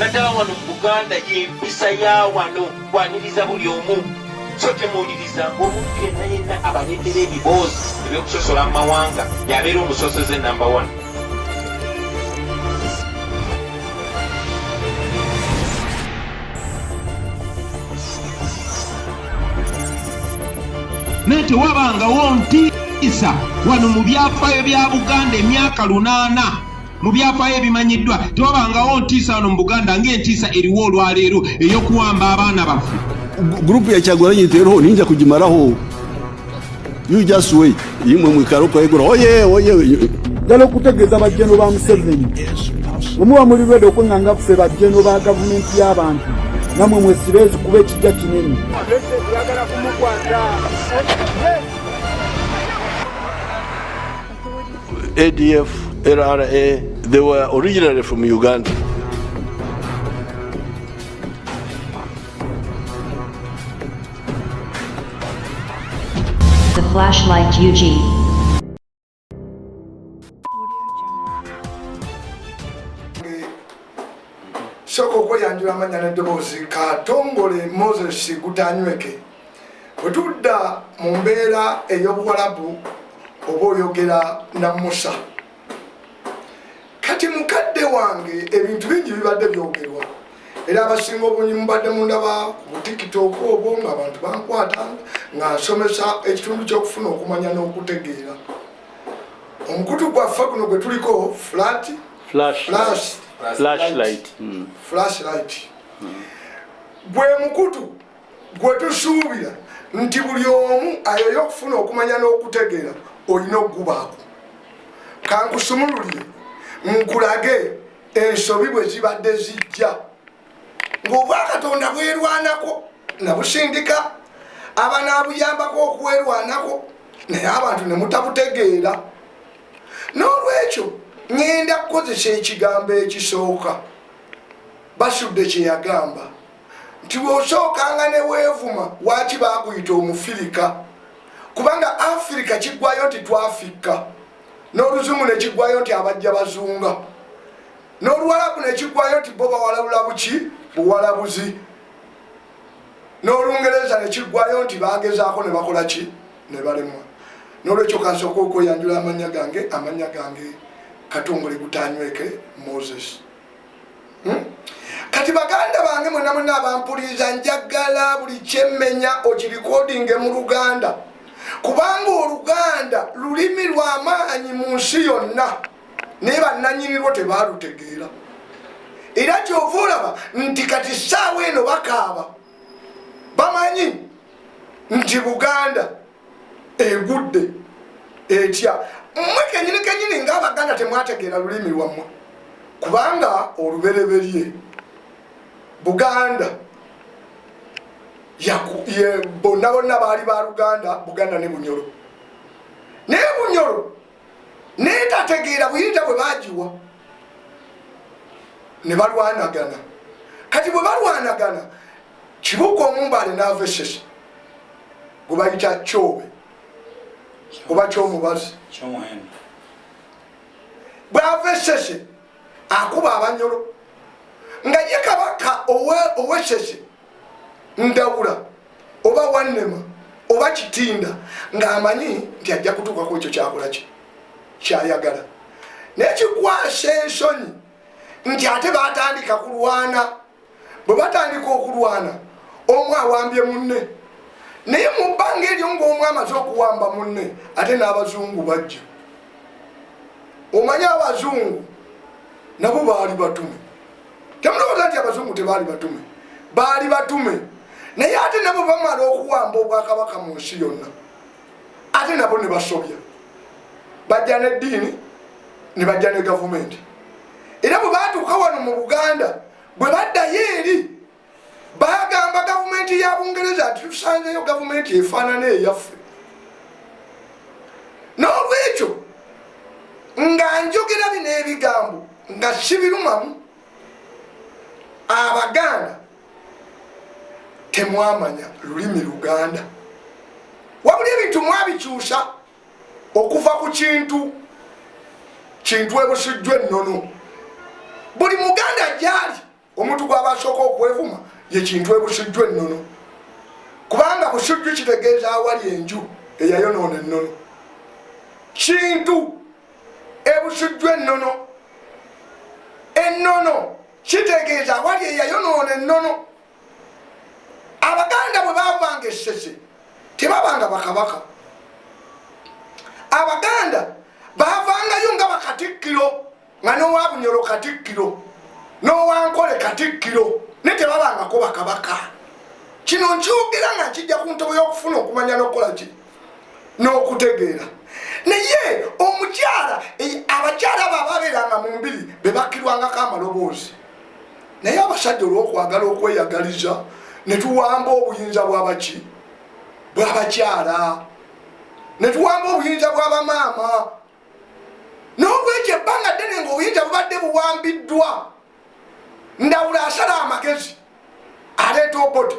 Naddala wano mu Buganda y'empisa ya wano kwaniriza buli omu. So temuwulirizanga omuntu yenna yenna abaleetera ebiboozi eby'okusosola mu mawanga y'abeera omusosoze number one. Naye tewabangawo ntiisa wano mu byafaayo bya Buganda emyaka 800 mu byafaayo ebimanyiddwa, tewabangawo ntiisa wano mu Buganda ng'entiisa eriwo olwaleero ey'okuwamba abaana baffe. Gurupu ya Kyagulanyi teriho, ninja kugimaraho. You just wait. Imwe mwikara ukwegura oye oye. Njagala okutegeeza bajjeno ba Museveni, bwe muba muli ready okweŋŋanga ffe bajjeno ba gavumenti y'abantu, namwe mwesibe kuba ekijja kinene. ADF, LRA, they were originally from Uganda. The Flashlight UG. Sooka okweyanjula amanya n'eddoboozi. Katongole Moses Gutanyweke. Bwe tudda mu mbeera ey'obuwalabu oba oyogera na Musa. Kati mukadde wange, ebintu bingi bibadde byogerwa, era abasinga obungi mubadde mundaba ku butiktok obwo nga abantu bankwata nga nsomesa ekitundu ky'okufuna okumanya n'okutegeera. Omukutu gwaffe guno gwe tuliko flat Flash, flashlight. Flashlight gwe mukutu gwe tusuubira nti buli omu ayoyo okufuna okumanya n'okutegeera olina okugubaako. Kankusumululire nkulage ensobi bwe zibadde zijja ng'obwakatonda bwerwanako nabusindika abanaabuyambako okwerwanako, naye abantu ne mutabutegeera. N'olwekyo ŋŋenda kukozesa ekigambo ekisooka Basudde kye yagamba nti bw'osookanga ne weevuma, waaki baakuyita Omufirika, kubanga Afirika kiggwayo nti twafikka, n'Oluzungu ne kiggwayo nti abajja bazunga, n'Oluwalabu ne kiggwayo nti bo bawalabula buki buwalabuzi, n'Olungereza ne kiggwayo nti bagezaako ne bakola ki ne balemwa. N'olwekyo kansooka okweyanjula amannya gange. Amannya gange Katongole Gutanyweke Moses. Kati baganda bange mwena mwena abampuliriza, njagala buli kyemmenya okirikodinge mu Luganda, kubanga Oluganda lulimi lw'amaanyi mu nsi yonna, naye bannanyinirwo tebaalutegeera. Era kyova olaba nti kati ssaawa eno bakaaba, bamanyi nti Buganda egudde etya. Mmwe kenyini kenyini ng'Abaganda temwategeera lulimi lwammwe, kubanga olubereberye Buganda bonna bonna baali ba Luganda, Buganda ne Bunyoro, naye Bunyoro netategeera buyinza bwe bagiwa ne balwanagana. Kati bwe balwanagana, Kibuuka Omumbaale n'ava Essese gwe bayita Kyobe oba Kyomubazi, bw'ava Essese akuba Abanyolo, nga ye kabaka ow'Essese Ndawula oba Wannema oba Kitinda, ng'amanyi nti ajja kutuukako ekyo kyakola ki kyayagala. Naye kikwasa ensonyi nti ate batandika kulwana. Bwe batandika okulwana, omu awambye munne, naye mu bbanga eryo ng'omu amaze okuwamba munne, ate n'Abazungu bajja. Omanyi Abazungu nabo baali batume. Temulowooza nti Abazungu tebaali batume, baali batume, naye ate nabo bamala okuwamba obwakabaka mu nsi yonna, ate nabo ne basobya, bajja n'eddiini ne bajja ne gavumenti. Era bwe baatuuka wano mu Buganda, bwe baddayo eri bagamba gavumenti ya Bungereza nti tusanzeyo gavumenti efaanana eyaffe. N'olwekyo nga njogera bino ebigambo nga sibirumamu, Abaganda temwamanya lulimi Luganda, wabula ebintu mwabikyusa okuva ku kintu kintu ebusujju ennono. Buli Muganda gyali Omuntu gw'aba asooka okwevuma ye Kintu eBusujju ennono, kubanga Busujju kitegeeza awali enju eyayonoona ennono. Kintu eBusujju ennono, ennono kitegeeza awali eyayonoona ennono. Abaganda bwe bavanga Essese tebabanga bakabaka. Abaganda bavangayo nga bakatikkiro, nga n'owa Bunyoro katikkiro, n'owa Nkole katikkiro, ne tebabangako bakabaka. Kino nkyogera nga nkijja ku ntobo y'okufuna okumanya n'okukola ki n'okutegeera. Naye omukyala, abakyala abo ababeeranga mu mbiri be bakkirwangako amaloboozi, naye abasajja olw'okwagala okweyagaliza ne tuwamba obuyinza bw'abaki bw'abakyala, ne tuwamba obuyinza bw'abamaama. N'olwekyo ebbanga ddene ng'obuyinza bubadde buwambiddwa. Ndawula asala amagezi aleeta Obote,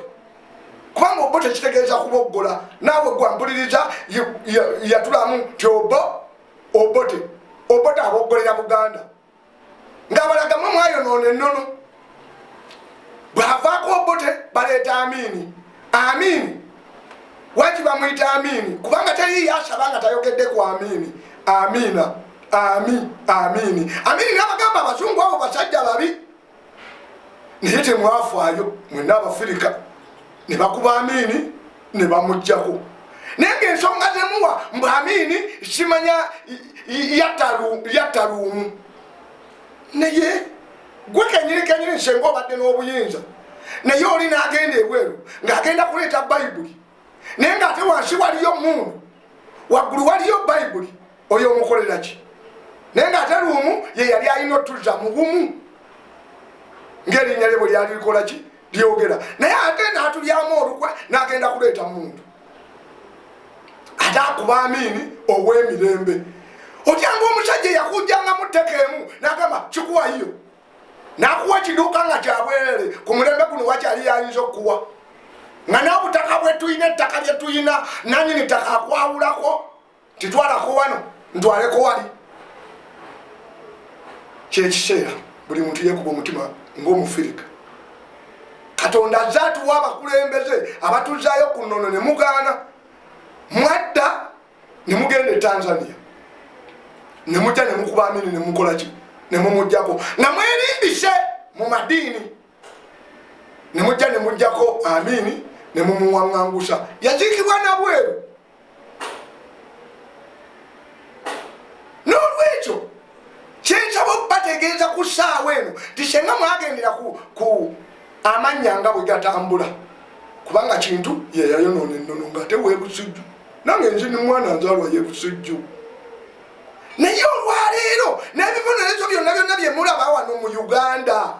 kubanga Obote kitegeeza kuboggola. Naawe gwampuliriza yatulamu nti obo Obote, Obote aboggolera Buganda ng'abalaga mwe mwayonoona ennono. Bw'avaako Obote baleeta Amiini. Amiini waki bamuyita Amiini? Kubanga teriiyo asaba nga tayogedde ku Amiini. Amiina, ami, Amiini, Amiini. N'abagamba abazungu abo basajja babi, naye temwafaayo mwenna Abafirika ne bakuba Amiini ne bamugjako. Naye ng'ensonga zemuwa mbu Amiini simanya yattaluumu, naye gwe kenyini kenyini senga obadde n'obuyinza, naye oli n'agenda ebweru ng'agenda kuleeta Bayibuli, naye ng'ate wansi waliyo mundu, waggulu waliyo Bayibuli, oyo omukolera ki? Naye ng'ate Luumu ye yali alina otuzza mu bumu ng'erinnya lye bwe lyali likola ki lyogera, naye ate n'atulyamu olukwe n'agenda kuleeta muntu ate akuba Amiini ow'emirembe. Otyanga omusajja eyakujjangamu tteka emu n'agamba kikuwayiyo, n'akuwa ekiduuka nga kyabwerere. Ku mulembe guno wakyali yayinza okukuwa nga n'obutaka bwe tulina, ettaka lye tulina, nanyini ttaka akwawulako, titwalako wano ntwaleko wali. Kyekiseera buli muntu yekuba omutima ng'Omufirika. Katonda azze atuwa abakulembeze abatuzaayo ku nnono ne mugaana. Mwadda ne mugenda e Tanzania ne mujja ne mukuba Amini ne mukola ki ne mumugjako nga mwerimbise mu madiini, ne mujja ne muggyako Amini ne mumuwaŋŋangusa, yaziikibwa nabweru. N'olwekyo kyensaba okubategeeza ku ssaawa eno nti senga mwagendera ku amannya nga bwe gatambula, kubanga Kintu yeyayonoona ennono ng'ate weebusujju, nange nzi ni mwana nzaalwa yebusujju. Naye olwaleero n'ebibonerezo byonna byonna bye mulaba wano mu Uganda,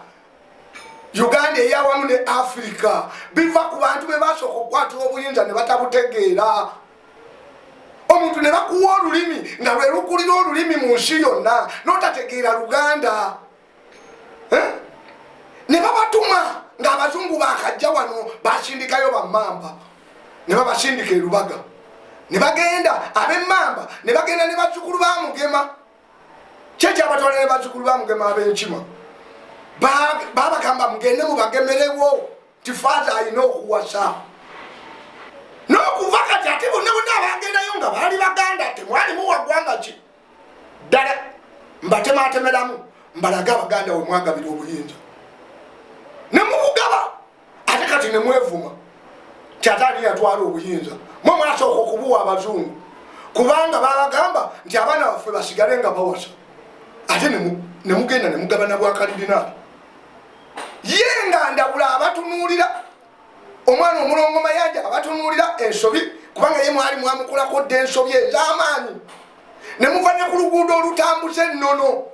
Uganda eyawamu ne Afirika, biva ku bantu be basooka okukwata obuyinza ne batabutegeera. Omuntu ne bakuwa olulimi nga lwe lukulira olulimi mu nsi yonna, n'otategeera Luganda, ne babatuma ng'abazungu bakajja wano, basindikayo bammamba ne babasindika erubaga ne bagenda ab'emmamba ne bagenda ne bazzukulu ba Mugema. Kyekyabatwala ne bazzukulu ba Mugema ab'enkima, babagamba mugende mubagemerewo ti faaza alina okuwasa. N'okuva kati ate bonna bonna abagendayo nga baali Baganda, temwalimu waggwanga ki ddala. Mbatematemeramu mbalage Abaganda we mwagabira obuyinza ne mubugaba, ate kati ne mwevuma nti ate ani yatwala obuyinza? Mwe mwasooka okubuwa abazungu, kubanga babagamba nti abaana baffe basigale nga bawasa, ate ne mugenda ne mugabana bwakalidinaali. Ye nga Ndawula abatunuulira, omwana omulongo Mayanja abatunuulira ensobi, kubanga ye mwali mwamukolako dda ensobi ez'amaanyi ne muva ne ku luguudo olutambuza ennono.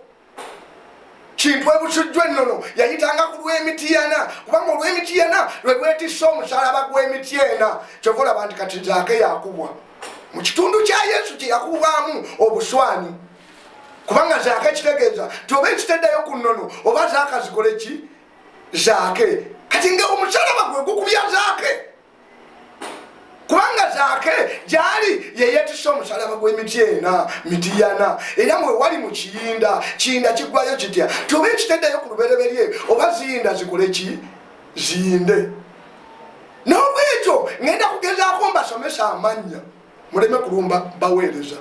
Kintu ebusujju ennono yayitanga ku lw'Emitiyana, kubanga olw'Emitiyana lwe lwetisse omusalaba gw'emiti ena. Kyova olaba nti kati Zaake yakubwa mu kitundu kya Yesu kye yakubwamu obuswani, kubanga Zaake kitegeeza nti oba ekiteddayo ku nnono oba Zaaka zikole ki Zaake. Kati nga omusalaba gwe gukubya Zaake, kubanga Kubanga Zaake gyali yeyetisa omusalaba gw'emiti ena Mitiyana, era mwewali mu Kiyinda. Kiyinda kiggwayo kitya? Tuba ekiteddeyo ku lubereberye oba ziyinda zikole ki? Ziyinde. N'olwekyo ngenda kugezaako mbasomesa amannya, muleme kulumba baweereza.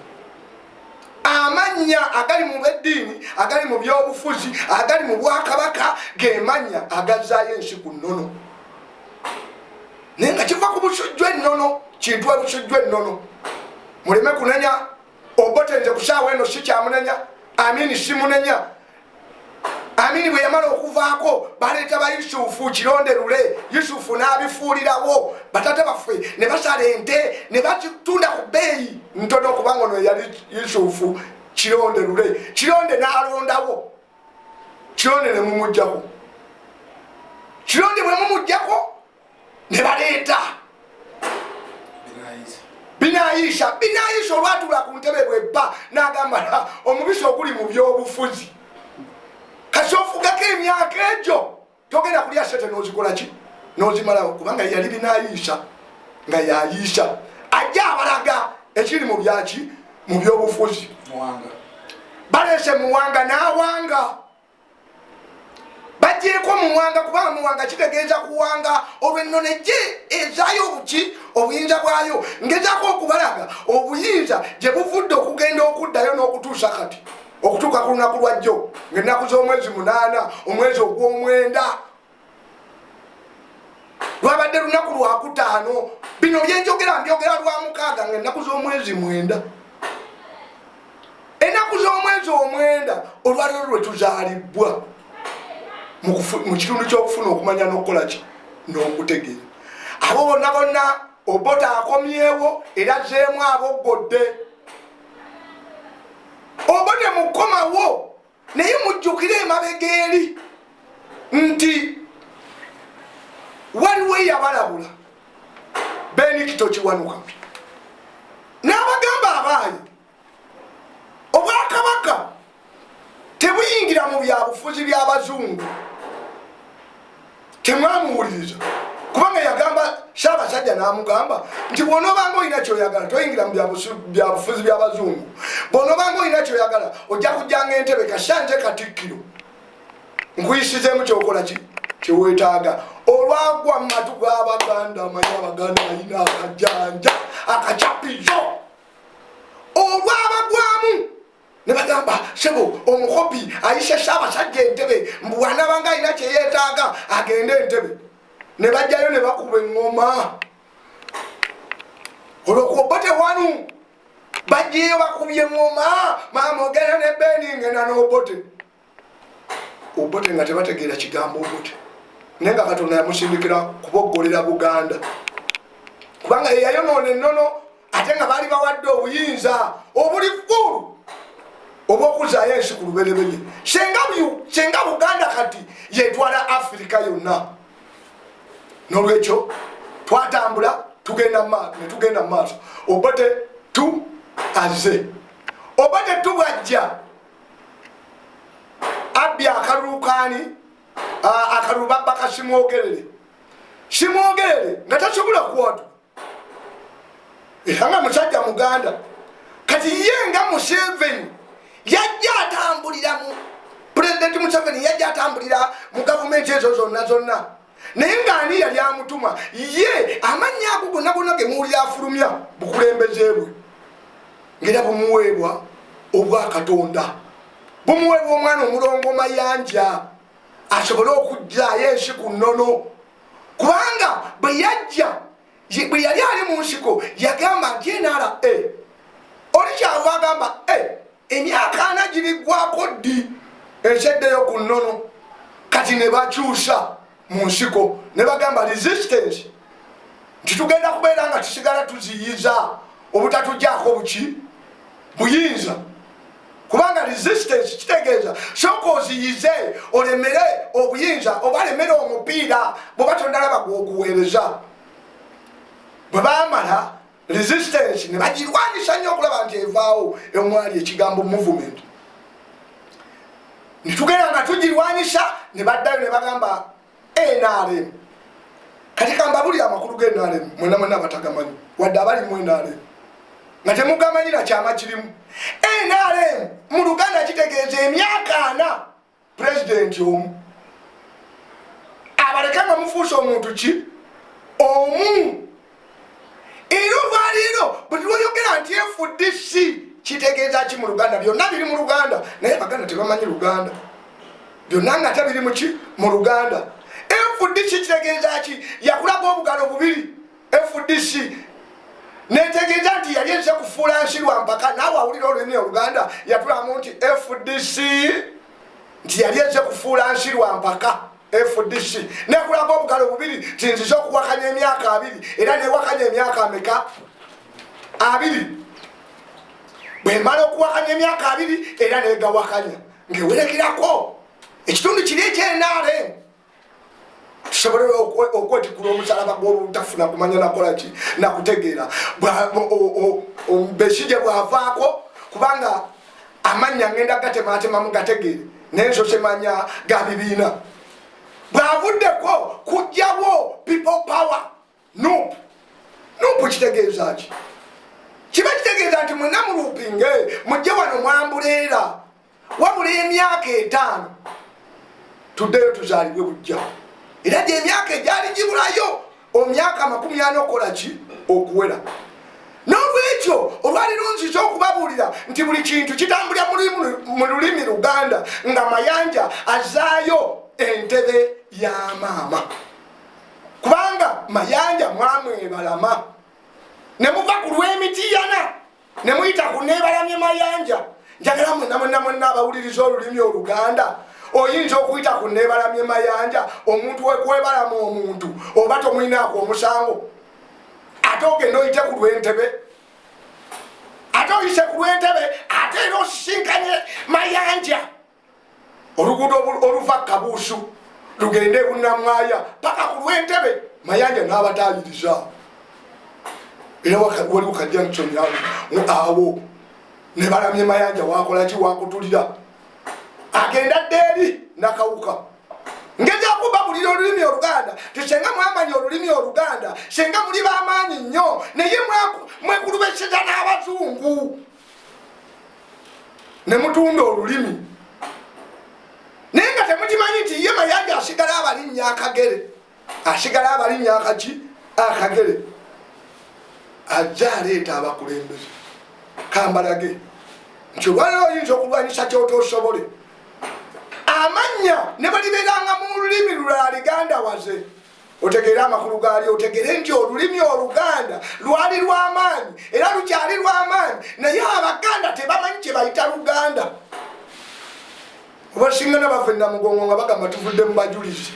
Amannya agali mu b'eddiini, agali mu byobufuzi, agali mu bwakabaka, ge mannya agazzaayo ensi ku nnono, naye nga kiva ku Busujju ennono, kintu ebusujju ennono. Muleme kunenya Obote. Nze ku saawa eno sikyamunenya Amini, simunenya Amini. Bwe yamala okuvaako, baleeta ba Yusufu Kironde Lule. Yusufu n'abifuulirawo. Batata baffe ne basala ente ne bakitunda ku bbeeyi ntono, kubanga ono yali Yusufu Kironde Lule. Kironde n'alondawo Kironde, ne mumuggyako Kironde. Bwe mumuggyako, ne baleeta Binayisha. Binayisha olwatuula ku ntebe, bwebba n'agamba omubisi oguli mu byobufuzi, kasi ofugako emyaka egyo, togenda kulya sente n'ozikola ki, n'ozimalawo. Kubanga yali Binayisha nga yayisha ajja abalaga ekiri mu byaki, mu byobufuzi. Baleese Muwanga n'awanga, bagyeko Muwanga, kubanga Muwanga kitegeeza kuwanga. Olwennono ejje ezaayo obuki, obuyinza bwayo. Ngezaako okubalaga obuyinza gye buvudde okugenda okuddayo n'okutuusa kati, okutuuka ku lunaku lwajjo, ng'ennaku z'omwezi 8, omwezi ogw'omwenda, lwabadde lunaku lwakutaano. Bino byenjogera mbyogera lwa mukaaga, ng'ennaku z'omwezi 9, ennaku z'omwezi 9, olwaleero lwe tuzaalibwa mu kitundu ky'okufuna okumanya n'okukola ki, n'okutegeera. Abo bonna bonna Obote akomyewo era zeemu aboggodde. Obote mukomawo, naye mujjukire emabega eri nti waliwo eyabalabula, Benikito Kiwanuka, n'abagamba, abaayi, obwakabaka tebuyingira mu byabufuzi by'abazungu. Temwamuwuliriza, kubanga yagamba Ssaabasajja, n'amugamba nti bw'onoobanga olina kyoyagala, toyingira mu byabufuzi by'abazungu. Bw'onoobanga olina kyoyagala, ojja kujjanga entebe kasanje Katikkiro nkuyisizeemu kyokola ki, kyeweetaaga. Olwagwa mu matu g'Abaganda, amanyi Abaganda balina akajanja akacapizo, olwabagwamu ne bagamba, sebo omukopi ayise Ssaabasajja entebe, mbu bwanabanga alina kyeyeetaaga agende entebe. Ne bajjayo ne bakuba eŋŋoma olwokuobote wanu, bajjeyo bakubye eŋŋoma, maama ogenda ne Beni, ngenda n'Obote. Obote nga tebategeera kigambo Obote, naye nga Katonda yamusindikira kuboggolera Buganda, kubanga ye yayonoona ennono, ate nga baali bawadde obuyinza obuli fuulu obwokuzaayo ensi ku lubereberye. Senga Buganda kati yetwala Afirika yonna. Nolwekyo twatambula tugenda netugenda mu maaso. Obote tu aze, Obote tu bwajja abbi akalulu kaani? Akalulu babba Kasimwogerere. Simwogerere nga tasobola kwatu, era nga musajja Muganda. Kati ye nga Museveni yajja atambulira mu Pulezidenti Museveni yajja atambulira mu gavumenti ezo zonna zonna, naye ng'ani yali amutuma? Ye amannya ago gonna gonna ge muwulira afulumya, bukulembeze bwe ngera bumuweebwa obwakatonda, bumuweebwa omwana omulongo Mayanja asobole okujjaayo ensi ku nnono. Kubanga bwe yajja, bwe yali ali mu nsiko, yagamba nti NRA oli kyava agamba e emyaka 40 giriggwako ddi ensi eddeyo ku nnono? Kati ne bakyusa mu nsiko ne bagamba resistance, nti tugenda kubeera nga tusigala tuziyiza obutatujjaako buki, buyinza. Kubanga resistance kitegeeza sooka oziyize olemere obuyinza, oba lemere omupiira bwoba tondalaba gwoguweereza. Bwe bamala resistance ne bagirwanyisa nnyo okulaba nti evaawo, emwali ekigambo movement, netugenda nga tugirwanyisa, ne baddayo ne bagamba NRM. Kati kambabuli amakulu g'NRM mwena mwena abatagamanyi, wadde abali mu NRM nga temugamanyi na kyama kirimu. NRM mu Luganda kitegeeza emyaka 40 pulezidenti omu abaleke nga mufuuse omuntu ki omu. Era olwaleero buli lwoyogera nti FDC kitegeeza ki mu Luganda? Byonna biri mu Luganda, naye Abaganda tebamanyi Luganda. Byonna nga ate biri muki mu Luganda. FDC kitegeeza ki? Yakulaga obugalo bubiri FDC netegeeza nti yali ezze kufuula nsi lwa mpaka. Naawe awulira olulimi Oluganda yatulamu nti FDC nti yali ezze kufuula nsi lwa mpaka. FDC nekulaga obugalo bubiri nti nzize okuwakanya emyaka 20, era newakanya emyaka ameka? 20. Bwemala okuwakanya emyaka 20 era negawakanya ngewerekerako ekitundu kiri ekyenrm tusobole okwetikula omusalaba gw'obutafuna kumanya nakolaki nakutegeera. Besigye bwavaako, kubanga amannya ngenda gatematemamu gategeere nensose manya ga bibiina, bwavuddeko kujjawo People Power, NUP. NUP kitegeeza ki? Kiba kitegeeza nti mwena mulupinge mujje wano mwambuleera, wabula emyaka 5 tuddeyo tuzaalibwe bujja. Era gye emyaka egyali gibulayo omyaka 40 okukola ki? Okuwera. N'olwekyo olwaliro nziza okubabuulira nti buli kintu kitambulira mu lulimi Luganda, nga Mayanja azaayo entebe ya maama, kubanga Mayanja mwamwebalama ne muva ku lw'Emitiyana ne muyita ku Neebalamye Mayanja. Njagala mwenna mwenna mwenna abawuliriza olulimi Oluganda, oyinza okuyita ku Neebalamye Mayanja, omuntu wekwebalama omuntu oba tomulinaako omusango, ate ogenda oyite ku lw'Entebe, ate oyise ku lw'Entebe, ate era osisinkanye Mayanja, oluguudo oluva Kabuusu lugende Bunamwaya paka ku lw'Entebe, Mayanja n'abatayiriza. Era waliwo ka junction awo ne balamye Mayanja, wakolaki? Wakutulira agenda dda eri nakawuka. Ngezaako babulira olulimi Oluganda tisenga mwamanyi olulimi Oluganda, senga muli bamaanyi nnyo, naye mwekulubeseza n'abazungu ne mutunda olulimi, naye nga temukimanyi nti ye Mayanja asigala abalinnya akagere, asigala abalinnya akaki akagere. Ajja aleeta abakulembeze. Kambalage nti olwaliro oyinza okulwanyisa kyotosobole. Amannya ne bwe libeeranga mu lulimi lulala liganda waze, otegeere amakulu gaalyo, otegeere nti olulimi Oluganda lwali lw'amaanyi era lukyali lw'amaanyi, naye Abaganda tebamanyi kye bayita Luganda. Obasingana bava Enamugongo nga bagamba tuvudde mu bajulizi,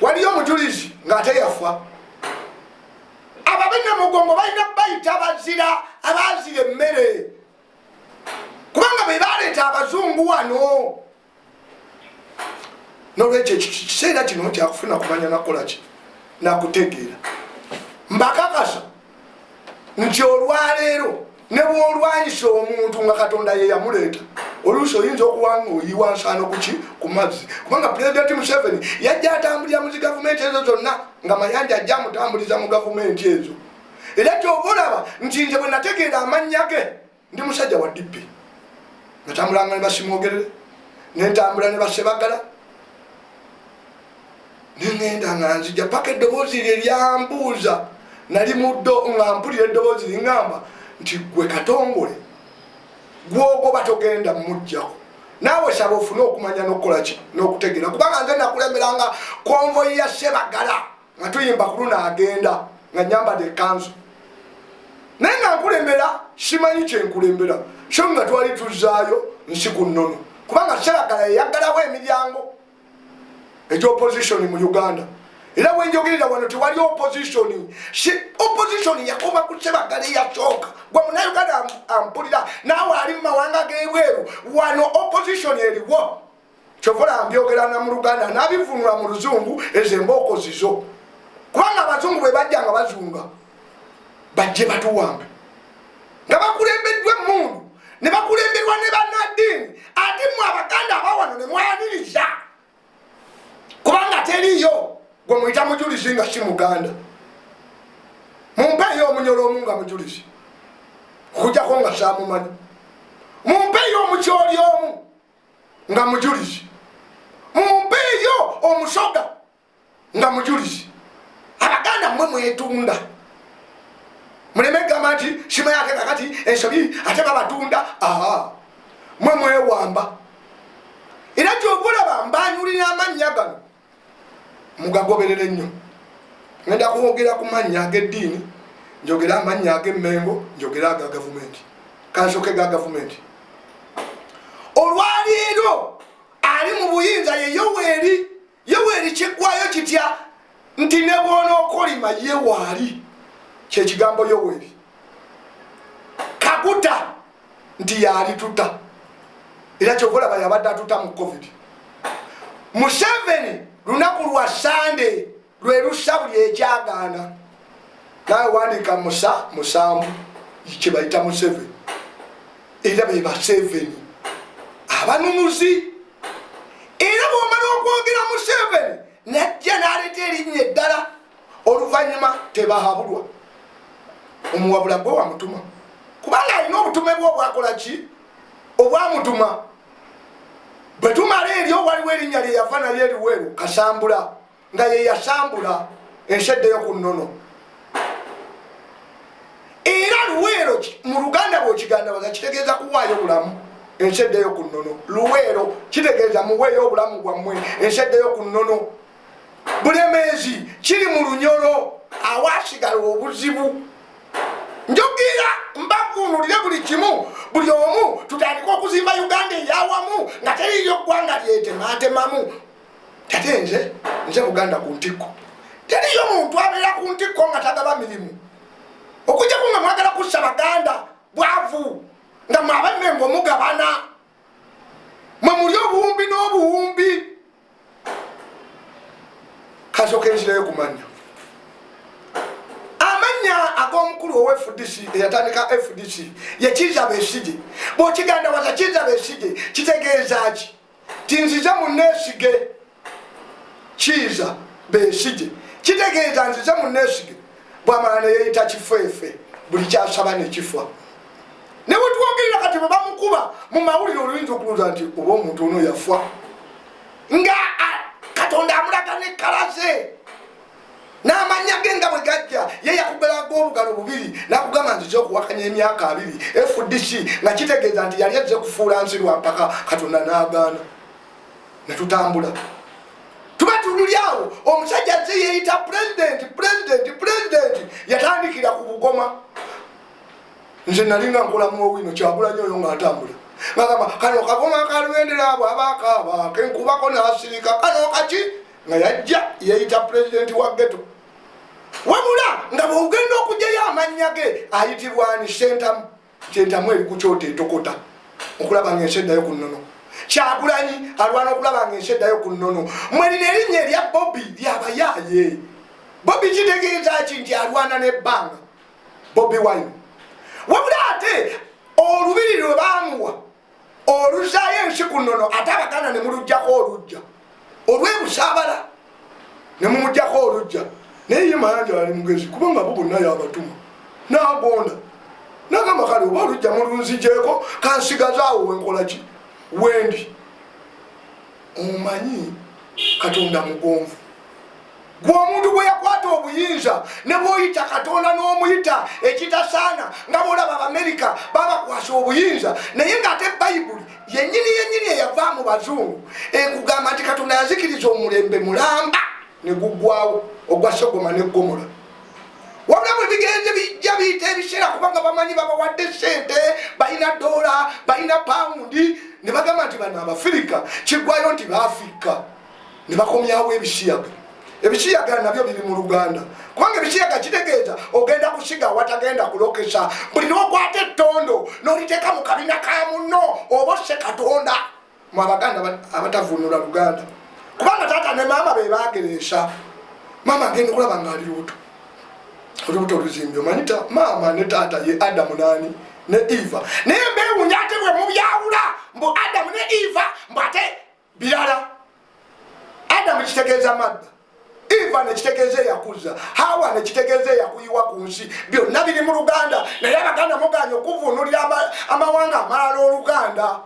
waliyo omujulizi ng'ate yafa. Abo ab'Enamugongo balina bayita bazira, abaazira emmere, kubanga be baleeta abazungu wano. Nolwekyo ekiseera kino kyakufuna kumanya nakolaki nakutegeera. Mbakakasa nti olwaleero ne bwolwanyisa omuntu nga Katonda ye yamuleeta, oluusi oyinza okuwanga oyiwa nsaano kuki? Ku mazzi. Kubanga Pulezidenti Museveni yajja atambulira mu zi gavumenti ezo zonna, nga Mayanja ajja amutambuliza mu gavumenti ezo. Era kyova olaba nti nze bwe nategeera amannya ge, ndi musajja wa DP, natambulanga ne basimwogerere, nentambula ne basebagala, nengenda nga nzija paka eddoboozi lye lyambuuza. Nali muddo nga mpulira eddoboozi liŋŋamba nti gwe Katongole gwogoba togenda mujjako, naawe saba ofune okumanya n'okukola ki n'okutegeera. Kubanga nze nakulemberanga konvoyi ya Sebagala nga tuyimba ku luno agenda nga nyambadde ekanzu, naye nga nkulembera simanyi kyenkulembera, so nga twali tuzaayo nsi ku nnono, kubanga Sebagala yeyaggalawo emiryango egy'opposition mu Uganda. Era bwenjogerera wano tewali opposition. Si opposition yakoma ku Sebagala eyasooka. Gwe Munauganda ampulira naawe ali mu mawanga g'ebweru, wano opposition eriwo. Kyovola mbyogera na mu Luganda nabivunula mu Luzungu, ezo embooko zizo, kubanga abazungu bwe bajja nga bazunga bajje batuwambe nga bakulembeddwa emmundu ne bakulemberwa ne bannaddiini, ate mmwe Abaganda abawano ne mwaniriza kubanga teriiyo. Gwe muyita mujulizi nga si Muganda. Mumpeeyo Omunyolo omu nga mujulizi, okujjako nga saamumanyi. Mumpeeyo Omukyoli omu nga mujulizi. Mumpeeyo Omusoga nga mujulizi. Abaganda mmwe mwetunda, muleme gamba nti simanyi ate kakati ensobi ate babatunda. Aha, mwe mwewamba. Era kyova olaba mbanyulira amannya gano, mugagoberere nnyo. Ngenda kwogera ku mannya ag'eddiini, njogere amannya ag'emmengo, njogere aga gavumenti. Kansooke ga gavumenti. Olwaleero ali mu buyinza ye Yoweri. Yoweri kiggwayo kitya nti ne bw'onookolima ye waali? Kyekigambo Yoweri Kaguta nti yaali tuta, era kyova olaba yabadde atuta mu COVID. Museveni lunaku lwa Sande lwe lussa buli ekyagaana. Nawe wandiika musa musanvu, kyebayita Museveni, era be Baseveni abanunuzi. Era bw'omala okwogera Museveni, najja n'aleeta erinnya eddala oluvannyuma. Tebahabulwa omuwabula gwe wamutuma, kubanga alina obutume bwe obwakola ki obwamutuma. Bwe tumala eryo, waliwo erinnya lye yava naye eriweeru Kasambula, nga ye yasambula ensi eddeyo ku nnono. Era Luweero mu Luganda bw'okigandabaza kitegeeza kuwaayo bulamu ensi eddeyo ku nnono. Luweero kitegeeza muweeyo obulamu bwammwe ensi eddeyo ku nnono. Bulemeezi kiri mu Lunyolo awasigala obuzibu. Njogira mbavuunulire buli kimu, buli omu tutandike okuzimba Uganda eyawamu nga teriyo ggwanga lyetematemamu. Tate nze Buganda ku ntikko, teriyo muntu abeera ku ntikko nga tagaba mirimu, okujjako nga mwagala kussa Baganda bwavu, nga mwe abemmengo mugabana, mwe muli obuwumbi n'obuwumbi. Kasooka enzirayo ku mannya, amannya ag'omukulu owa FDC eyatandika FDC ye Kiiza Besigye. Bw'okiganda waza Kiiza Besigye kitegeeza ki? Ti nzize muneesige. Kiiza Besigye kitegeeza nzize muneesige. Bwamala neyeyita kifeefe, buli kyasaba nekifa. Ne bwetwogerera kati bwe bamukuba mu mawulire, oluyinza okulowooza nti oba omuntu ono yafa, nga Katonda amulaga nekkalaze n'amannya ge nga bwe gajja. Ye yakugalaga obugalo bubiri n'akugamba nzize okuwakanya emyaka 20 FDC, nga kitegeeza nti yali azze kufuula nsi lwampaka. Katonda n'agaana netutambula. Tuba tululi awo, omusajja azze yeeyita pulezidenti, pulezidenti, pulezidenti. Yatandikira ku Bugoma. Nze nalinga nkola muowino Kyagulanyi oyo nga ntambula, ngagamba kano kagoma kalwendera abo abakaaba kenkubako nasirika kano kaki, nga yajja yeeyita pulezidenti wa ghetto. Wabula nga bwogenda okugyayo amannya ge, ayitibwani? Sentamu. Sentamu eri kukyota etokota okulaba nga ensi eddayo ku nnono. Kyagulanyi alwana okulaba nga ensi eddayo ku nnono. Mwe lino erinnya erya Bobi lyabayaaye. Bobi kitegeeza ki? Nti alwana n'ebbanga, Bobi Wine. Wabula ate olubiri lwe baamuwa oluzaayo ensi ku nnono, ate Abaganda ne mulugjako olujja olwebusaabala, ne mumugjako olujja. Naye ye Mayanja ali mugezi, kubanga bo bonna yabatuma n'agonda nagamba, kale oba olujja mulunzigyeko, kansigazaawo wenkola ki wendi. Omanyi Katonda mugonvu. Gwe omuntu gwe yakwata obuyinza, ne bwoyita Katonda n'omuyita ekitasaana, nga bwolaba Abamerika babakwasa obuyinza, naye ng'ate Bayibuli yennyini yennyini eyava mu bazungu ekugamba nti Katonda yazikiriza omulembe mulamba ne guggwawo, ogwa Sogoma ne Ggomola. Wabula bwe bigenze bijja biyita ebiseera, kubanga bamanyi babawadde sente, balina dola, balina pawundi, ne bagamba nti bano Abafirika kiggwayo nti baafikka, ne bakomyawo ebisiyaga. Ebisiyaga nabyo biri mu Luganda, kubanga ebisiyaga kitegeeza ogenda kusiga watagenda kulokesa. Buli lwokwata ettondo n'oliteeka mu kabina ka munno, oba osse Katonda. Mu Abaganda abatavunula Luganda, kubanga taata ne maama be bagereesa, maama agenda okulaba nga ali lubuto, olubuto oluzimbye. Omanyi maama ne taata ye Adamu nani ne Eva. Naye mbewunya ate bwe mubyawula mbu Adamu ne Eva, mbu ate birala. Adamu kitegeeza madda, Eva. Eva nekitegeeza eyakuza, Hawa nekitegeeza eyakuyiwa ku nsi. Byonna biri mu Luganda, naye Abaganda muganye okuvunulira amawanga amalala Oluganda.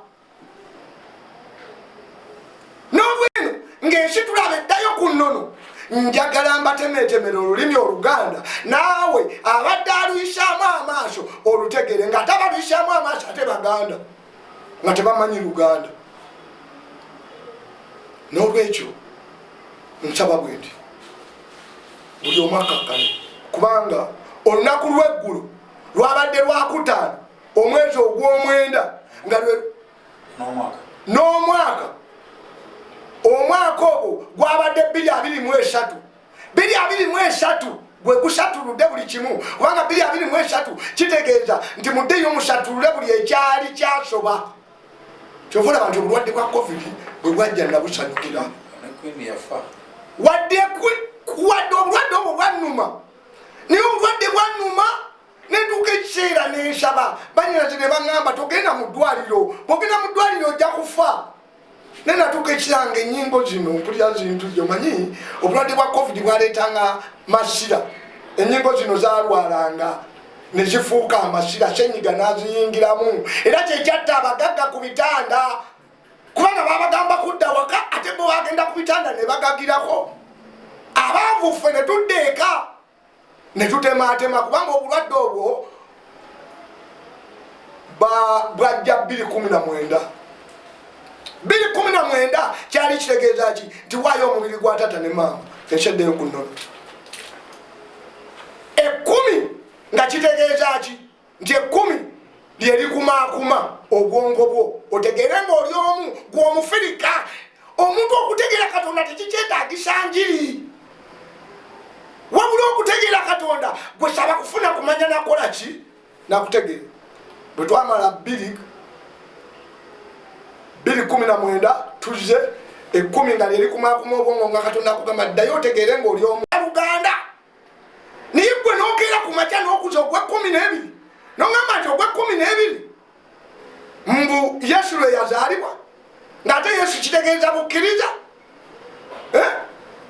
N'olweno ng'ensi tulaba eddayo ku nnono, njagala mbatemeetemere olulimi Oluganda, naawe abadde aluyisaamu amaaso olutegere, nga ate abaluyisaamu amaaso ate Baganda nga tebamanyi Luganda. N'olwekyo nsaba bwe nti buli omu akkakkane, kubanga olunaku lw'eggulo lwabadde lwakutaano omwezi ogw'omwenda nga lwe n'omwaka, omwaka ogwo gwabadde 2023. 2023 gwe gusatuludde buli kimu, kubanga 2023 kitegeeza nti muddeyo musatulule buli ekyali kyasoba. Kyova olaba nti obulwadde bwa COVID bwe bwajja nabusanyukira, wadde obulwadde obwo bwannuma, naye obulwadde bwannuma nentuuka ekiseera nensaba banyinaze ne baŋŋamba, togenda mu ddwaliro, bwogenda mu ddwaliro ojja kufa. Naye natuuka ekiranga ennyingo zino mpulira zintujjo. Manyi obulwadde bwa COVID bwaleetanga masira, ennyingo zino zalwalanga ne zifuuka amasira, senyiga n'aziyingiramu, era kyekyatta abagagga ku bitanda, kubanga babagamba kudda waka, ate bo bagenda ku bitanda ne bagagirako. Abaavu ffe ne tudda eka ne tutematema, kubanga obulwadde obwo bwajja 2019. 2019 kyali kitegeeza ki? Nti waayo omubiri gwa tata ne maama, enseddeyo ku nnono. 10 nga kitegeeza ki? Nti 10 lyerikumaakuma obwongo bwo, otegeere ng'oli omu gw'omufirika. Omuntu okutegeera Katonda tekikyetaagisa njiri, wabula okutegeera Katonda gwe saba kufuna kumanya nakola ki nakutegeera. Bwe twamala 2019, tuzze 10 nga lyerikumaakuma obwongo, nga Katonda akugamba ddayo otegeere ng'oli omu Luganda. Naye gwe nokeera ku makya n'okuza ogw'e12, noŋamba nti ogw'e12 mbu Yesu lwe yazaalibwa, ng'ate Yesu kitegeeza bukkiriza.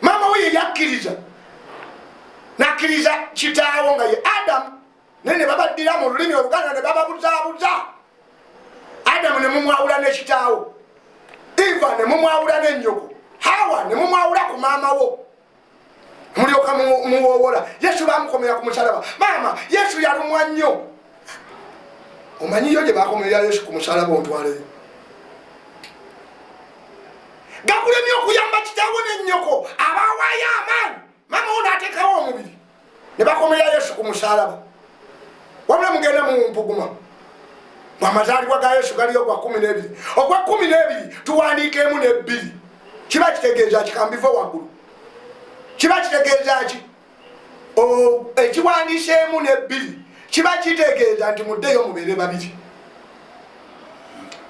Maama we ye yakkiriza, nakkiriza kitaawo nga ye Adamu, naye ne babaddira mu lulimi Oluganda ne bababuzaabuza. Adamu ne mumwawula ne kitaawo, Eva ne mumwawula n'ennyoko, Hawa ne mumwawula ku maama wo, mulyoka muwowola Yesu bamukomera ku musalaba. Maama Yesu yalumwa nnyo. Omanyiyo gye bakomerera Yesu ku musalaba? Ontwaleyo. Gakulemye okuyamba kitaawo n'ennyoko abawaayo amaanyi, maama wo n'ateekawo omubiri ne bakomerera Yesu ku musalaba. Wabula mugenda mu mpuguma, amazaalibwa ga Yesu galiyo gwa 12. Ogwa 12 tuwandiika emu nebbiri, kiba kitegeeza kikambive waggulu, kiba kitegeeza ki? Ekiwandiisa emu nebbiri kiba kitegeeza nti muddeyo mubeere babiri.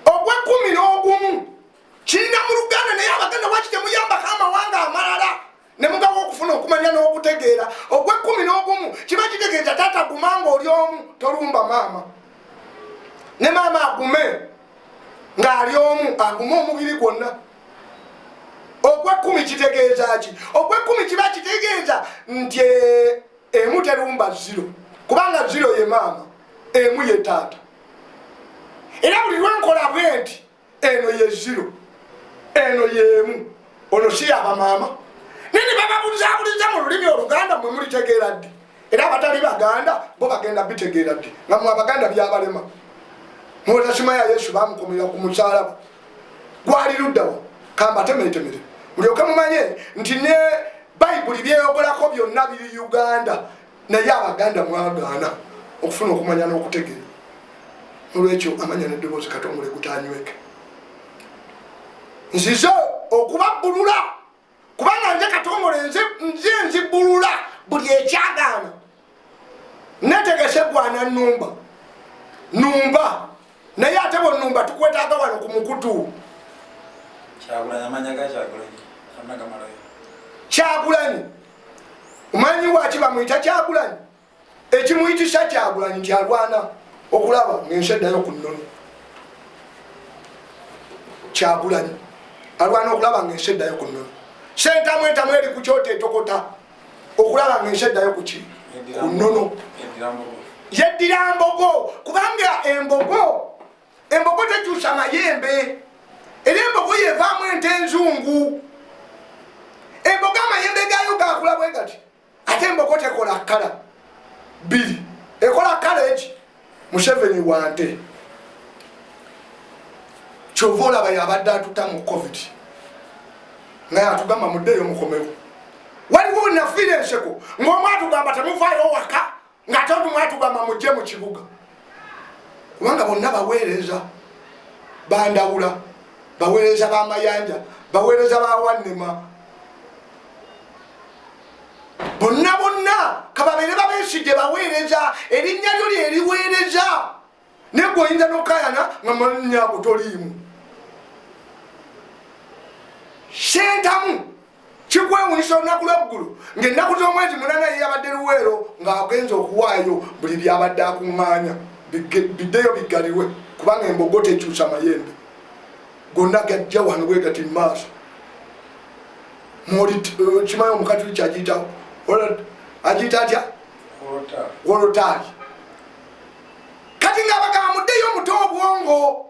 Ogw'e11 kirina mu Luganda, naye Abaganda waki temuyambako amawanga amalala ne mugawa okufuna okumanya n'okutegeera? Ogw'e11 kiba kitegeeza taata guma nga oli omu, tolumba maama, ne maama agume ng'ali omu, agume omubiri gwonna. Ogw'e10 kitegeeza ki? Ogw'e10 kiba kitegeeza nti emu terumba ziro, kubanga ziro ye maama, emu ye taata. Era buli lwenkola bwe nti, eno ye ziro, eno yemu, ono si yaba maama, naye ne bababulizabuliza mu lulimi Oluganda. Mwe mulitegeera ddi? Era abatali Baganda bo bagenda bitegeera ddi nga mwe Abaganda byabalema? Mutasima ya Yesu bamukomerera ku musalaba gwali luddawa? Kambatemeetemere mulyoke mumanye nti ne Bayibuli byeyogerako byonna biri Uganda, naye Abaganda mwagaana okufuna okumanya n'okutegeera. Olwekyo amanya n'eddoboozi Katongole gutanyweke, nzize okubabbulula, kubanga nze Katongole, nze nzibbulula buli ekyagaana. Netegese gwana numba numba, naye ate bwonumba tukwetaaga wano ku mukutu. Kyagulanyi, omanyi waki bamuyita Kyagulanyi? Ekimuyitisa Kyagulanyi nti alwana okulaba ng'ensi eddayo ku nnono. Kyagulanyi alwana okulaba ng'ensi eddayo ku nnono. Sentamu entamu eri ku kyoto etokota. Okulaba nga ensi eddayo kuki? Ku nnono. Yeddira mbogo, kubanga embogo tekyusa mayembe, era embogo yevaamu ente enzungu. Embogo amayembe gaayo gakula bwe gati, ate embogo tekola kkala bbiri, ekola kkala eki. Museveni wante, kyova olaba yabadde atuta mu COVID nga yatugamba muddeeyo mukomewo. Waliwo nafiira enseko ng'omu atugamba temuvaayo waka, ng'ate omumu atugamba mujje mu kibuga, kubanga bonna baweereza bandawula, baweereza bamayanja, baweereza bawannema, bonna bonna kababeere babesigye, baweereza. Erinnya lyo lyeriweereza, naye gwe oyinza nokayana nga mannya ago toliimu. Sentamu kikwewunyisa olunaku lweggulu ng'ennaku z'omwezi 8 ye yabadde Luweero ng'agenza okuwaayo buli byabadde akuŋŋaanya biddeyo biggalirwe, kubanga embogo tekyusa mayembe, gonna gajja wano bwe gati mu maaso. Kimanyi omukatuliki agiyita agiyita atya? Wolotaali. Kati ng'abagamba muddeyo muto obwongo.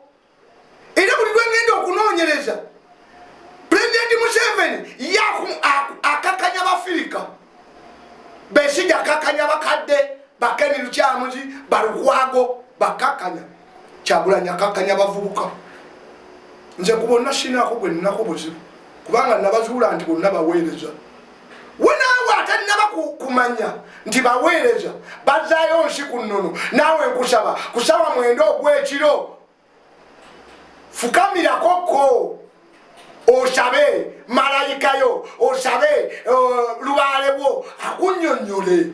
Era buli lwengenda okunoonyereza, Pulezidenti Museveni ye akakanya Bafirika, Besigye akakanya bakadde, Bakeni Lukyamuzi, Balukwago bakakanya, Kyagulanyi akakanya bavubuka. Nze ku bonna sinaako gwe nnako buzibu, kubanga nabazuula nti bonna baweereza. We naawe atannaba kumanya nti baweereza bazaayo nsi ku nnono, naawe nkusaba ku ssaawa 9 ogw'ekiro fukamirakoko osabe malayikayo, osabe lubaalewo akunyonyole,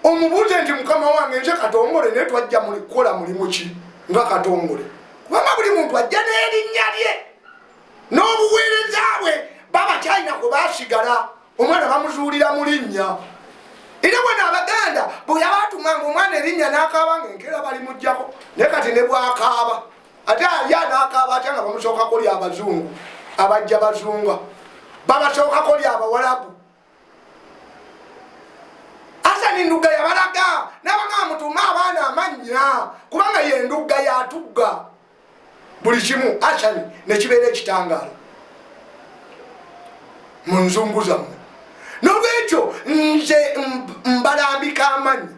omubuuze nti mukama wange, nze Katongole, naye twajja kukola mulimu ki nga Katongole? Kubanga buli muntu ajja n'erinnya lye n'obuweereza bwe. Baba kyalina kwe basigala, omwana bamuzuulira mu linnya. Era bwena Abaganda bwe yabatumanga omwana erinnya n'akaaba nga enkeera balimugjako, naye kati ne bwakaaba ate ali anaakaaba atya nga bamusookako lya abazungu abajja bazunga, babasookako lya abawalabu? Asani Ndugga yabalaga n'abagamba mutume abaana amannya, kubanga ye Ndugga yatugga buli kimu. Asani nekibeera ekitangaala mu nzungu zammwe. Nolwekyo nze mbalambika amannya,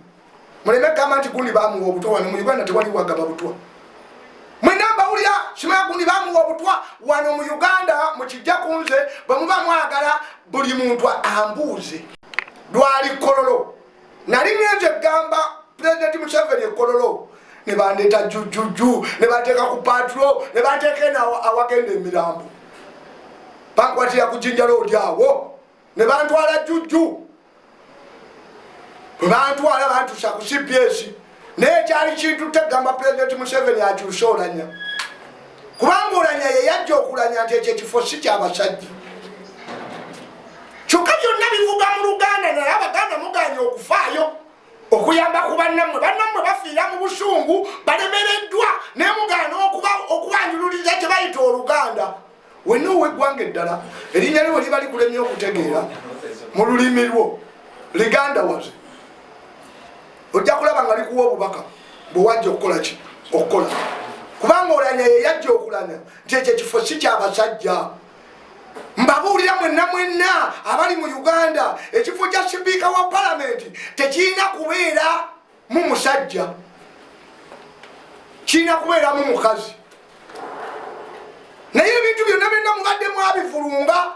muleme kugamba nti gundi bamuwa obutwa. Wano mu Uganda tewali wagaba butwa. Mwena mbawulira, simanya gundi bamuwa obutwa. Wano mu Uganda mukijja ku nze, bwe muba mwagala buli muntu ambuuze. Lwali Kololo, nali ngenze egamba Pulezidenti Museveni ekololo, ne bandeeta jujjuju, ne banteeka ku patrol, ne banteeka eno awagenda emirambo, bankwatira ku Jinja Road awo, ne bantwala jujju. Bwe bantwala bantusa ku CPS, naye kyali kintu tegamba Pulezidenti Museveni akyuse Olanya, kubanga Olanya ye yajja okulanya nti ekyo ekifo si kyabasajja. Kyokka byonna bivuga mu Luganda, naye Abaganda muganye okufaayo okuyamba ku bannammwe. Bannammwe bafiira mu busungu, balemereddwa, naye mugaana okubanjululiza kye bayita Oluganda. Wenna ow'eggwanga eddala, erinnya lyo liba likulemye okutegeera mu lulimi lwo liganda waze, ojja kulaba nga likuwa obubaka bwe wajja okukola ki okukola, kubanga Olanya ye yajja okulanya nti ekyo ekifo si kyabasajja. Mbabuulira mwenna mwenna abali mu Uganda, ekifo kya sipiika wa palamenti tekirina kubeera mu musajja, kirina kubeeramu mukazi. Naye ebintu byonna byonna mubadde mwabivulunga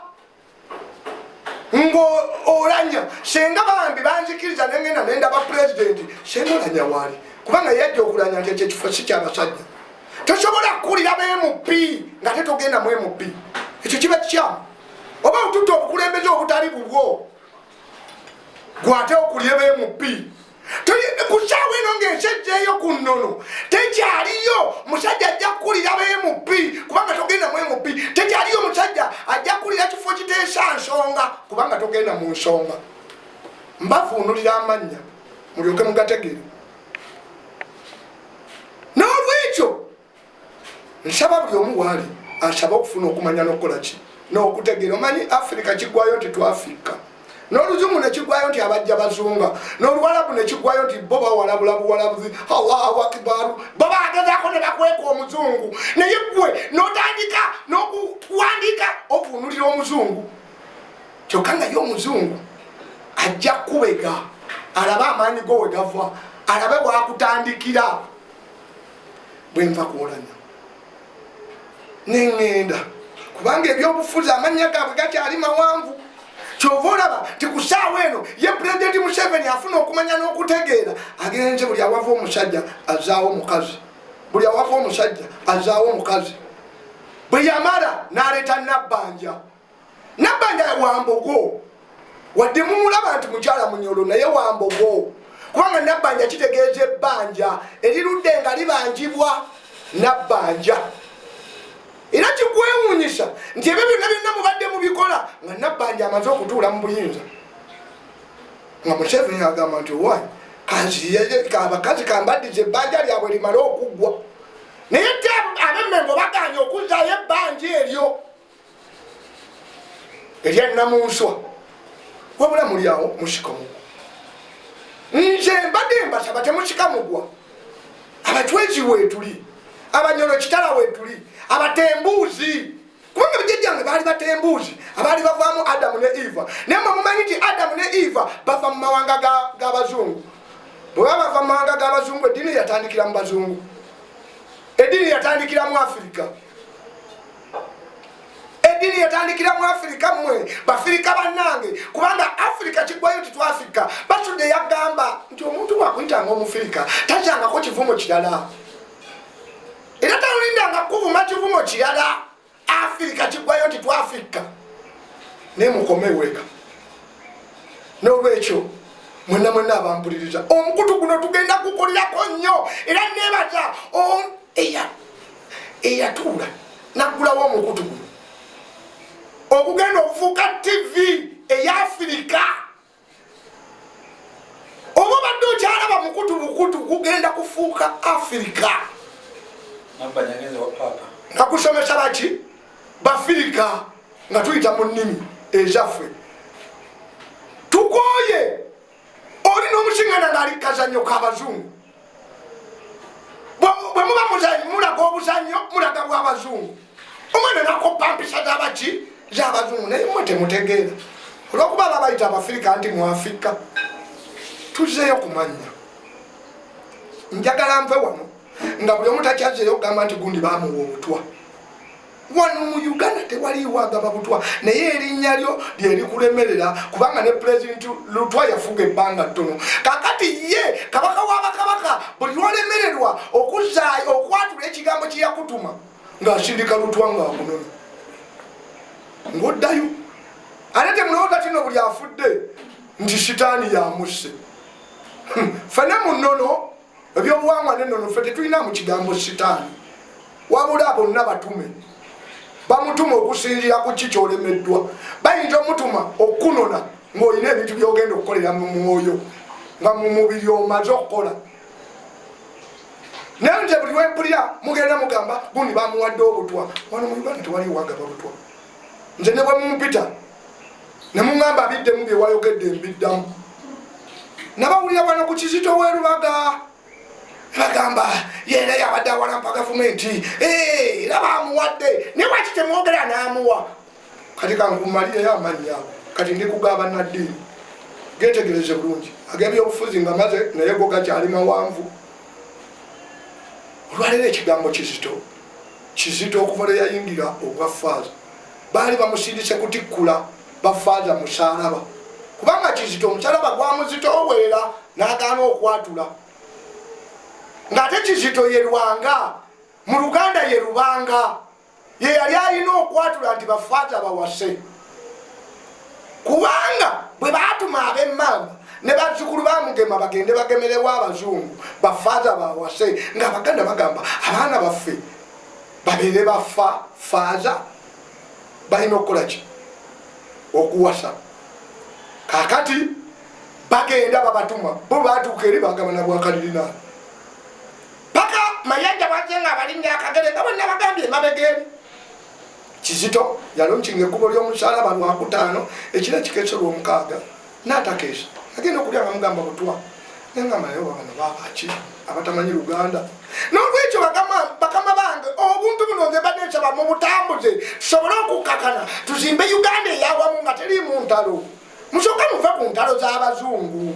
ng'olanya. Senga bambi banzikiriza nengenda nendaba pulezidenti, senga Olanya waali, kubanga yajja okulanya nti ekyo ekifo si kyabasajja. Tosobola kukulira ba MP nga te togenda mu MP, ekyo kiba kikyamu. Oba otutta obukulembeze obutali bubwo, gwate okulye ba MP ku ssaawa eno ng'ensi ejjeeyo ku nnono, tekyaliyo musajja ajja kukulira ba MP kubanga togenda mu MP. Tekyaliyo musajja ajja kukulira kifo kiteesa nsonga kubanga togenda mu nsonga. Mbavuunulira amannya mulyoke mugategeere. N'olwekyo nsaba buli omu waali asabe okufuna okumanya n'okukola ki n'okutegeera. Omanyi Afirika kiggwayo nti twafirika. N'oluzungu ne kiggwayo nti abajja bazunga, n'oluwalabu ne kiggwayo nti bo bawalabula buwalabuzi, Allahu akibaru. Bo bagezaako ne bakweka omuzungu, naye ggwe n'otandika n'okuwandiika ovuunulira omuzungu. Kyokka nga ye omuzungu ajja kukubega, alabe amaanyi go we gava, alabe wakutandikira. Bwe nva kwolanya neŋŋenda, kubanga ebyobufuzi amannya gaabwe gakyali mawanvu. Kyova olaba nti ku ssaawa eno ye Pulezidenti Museveni afuna okumanya n'okutegeera, agenze buli awava omusajja azaawo omukazi, buli awava omusajja azaawo omukazi. Bwe yamala n'aleeta Nabbanja. Nabbanja wambogo, wadde mumulaba nti mukyala munyolo, naye wambogo, kubanga Nabbanja kitegeeza ebbanja erirudde nga libanjibwa. Nabbanja era kikwewuunyisa nti ebyo byonna byonna mubadde mubikola nga Nabbanja amaze okutuula mu buyinza, nga Museveni agamba nti owaayi abakazi kambaddiza ebbanja lyabwe limale okuggwa. Naye te ab'Emmengo baganye okuzzaayo ebbanja eryo erya Namunswa, wabula muli awo musika mugwa. Nze mbadde mbasaba temusika mugwa. Abacwezi weetuli, Abanyolo Kitala weetuli, abatembuuzi, kubanga bijjajjange baali batembuuzi abaali bavaamu Adamu ne Eva. Naye mwe mumanyi nti Adamu ne Eva bava mu mawanga g'abazungu. Bwe baba bava mu mawanga g'abazungu, eddiini yatandikira mu bazungu, eddiini yatandikira mu Afirika, eddiini yatandikira mu Afirika. Mmwe Bafirika bannange, kubanga Afirika kiggwayo nti twafirika. Basudde yagamba nti omuntu bwakuyitanga Omufirika takyangako kivumo kirala, era talindanga kuvuma kivumo kirala. Afirika kiggwayo nti twafirika, naye mukome eweka. N'olwekyo mwenna mwenna abampuliriza, omukutu guno tugenda kukolerako nnyo, era nebaza eyatuula naggulawo omukutu guno okugenda okufuuka TV ey'Afirika. Oba obadde okyalaba mukutu bukutu, gugenda kufuuka Afirika nga kusomesa baki Bafirika nga tuyita mu nnimi ezaffe. Tukooye oli n'omusingana ng'ali kazannyo k'abazungu. Bwe muba mulaga obuzannyo, mulaga bw'abazungu, omwana nakoppa mpisa z'abaki z'abazungu. Naye mmwe temutegeera, olwokuba babayita Abafirika nti mwafirika. Tuzzeeyo kumanya. Njagala nve wano nga buli omu takyazeeyo okugamba nti gundi bamuwa obutwa. Wano mu Uganda tewaliiwo agaba butwa, naye erinnya lyo lyerikulemerera, kubanga ne Pulezidenti Lutwa yafuga ebbanga ttono. Kakati ye kabaka w'abakabaka, buli lwolemererwa okuzaayo okwatula ekigambo kye yakutuma, ng'asindika Lutwa ng'akunona ng'oddayo. Ate temulowooza tino buli afudde nti sitaani yamusse. Ffene mu nnono ebyobuwangwa n'ennono ffe tetulina mu kigambo sitaani, wabula bonna batume. Bamutuma okusinziira ku ki kyolemeddwa. Bayinza omutuma okukunona ng'olina ebintu by'ogenda okukolera mu mwoyo, nga mu mubiri omaze okukola. Naye nze buli lwempulira mugenda mugamba gundi bamuwadde obutwa. Wano mu Uganda tewaliwo agaba butwa. Nze ne bwe mumpita ne muŋŋamba biddemu bye wayogedde, mbiddamu. Nabawulira wano ku Kizito w'erubaga bagamba yeera yabadde awalampa gavumenti, era bamuwadde, naye waki temwogera n'amuwa? Kati kankumalireyo amannya ago. Kati ndi kugaba naddiini, getegereze bulungi ag'ebyobufuzi nga maze, naye go gakyali mawanvu. Olwaleero ekigambo Kizito, Kizito okuva lwe yayingira obwa faaza, baali bamusindise kutikkula bafaaza musalaba, kubanga Kizito omusalaba gwamuzitoowerera n'agaana okwatula, ng'ate Kizito ye Lwanga, mu Luganda ye Lubanga, ye yali alina okwatula nti bafaaza bawase, kubanga bwe baatuma ab'emmamba ne bazzukulu bamugema bagende bagemerewo abazungu bafaaza bawase, ng'Abaganda bagamba abaana baffe babeere bafa faaza balina okukola ki? Okuwasa. Kakati bagenda babatuma, bo batuuka eri bagabana bwakalirinaani paka Mayanja bwajje nga abalinnya akagere nga bonna bagambye emabega eri. Kizito yalonkinga ekkubo ly'omusalaba Lwakutaano ekiro ekikeeso Lwomukaaga. N'atakeesa agenda okulya nga mugamba butwa, nengamba naye bano babaki abatamanyi Luganda. N'olwekyo bakama bange, obuntu buno nze mbadde nsaba mubutambuze tusobole okukkakana tuzimbe Uganda eyawamu nga teriimu ntalo. Musooke muve ku ntalo z'abazungu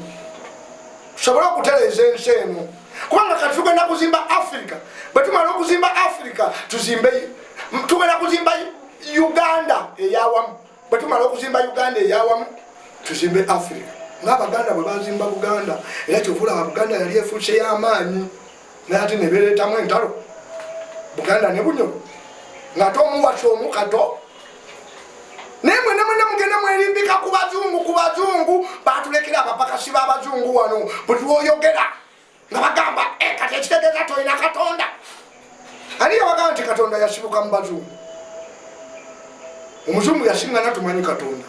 tusobole okutereeza ensi eno, kubanga kati tugenda kuzimba Africa. Bwe tumala okuzimba Africa, tuzimbe, tugenda kuzimba Uganda eyawamu. Bwe tumala okuzimba Uganda eyawamu, tuzimbe Africa ng'Abaganda bwe bazimba Buganda. Era kyova olaba Buganda yali efuuse y'amaanyi, naye ate ne beereetamu entalo Buganda ne Bunyoro, ng'ate omuwasa omu kato. Naye mwena mwena mugenda mwerimbika ku bazungu, ku bazungu batulekera abapakasi b'abazungu wano. Buli lwoyogera nga bagamba eh, kati ekitegeeza tolina Katonda. Ani yabagamba nti Katonda yasibuka mu bazungu? Omuzungu yasiŋŋana tumanyi Katonda,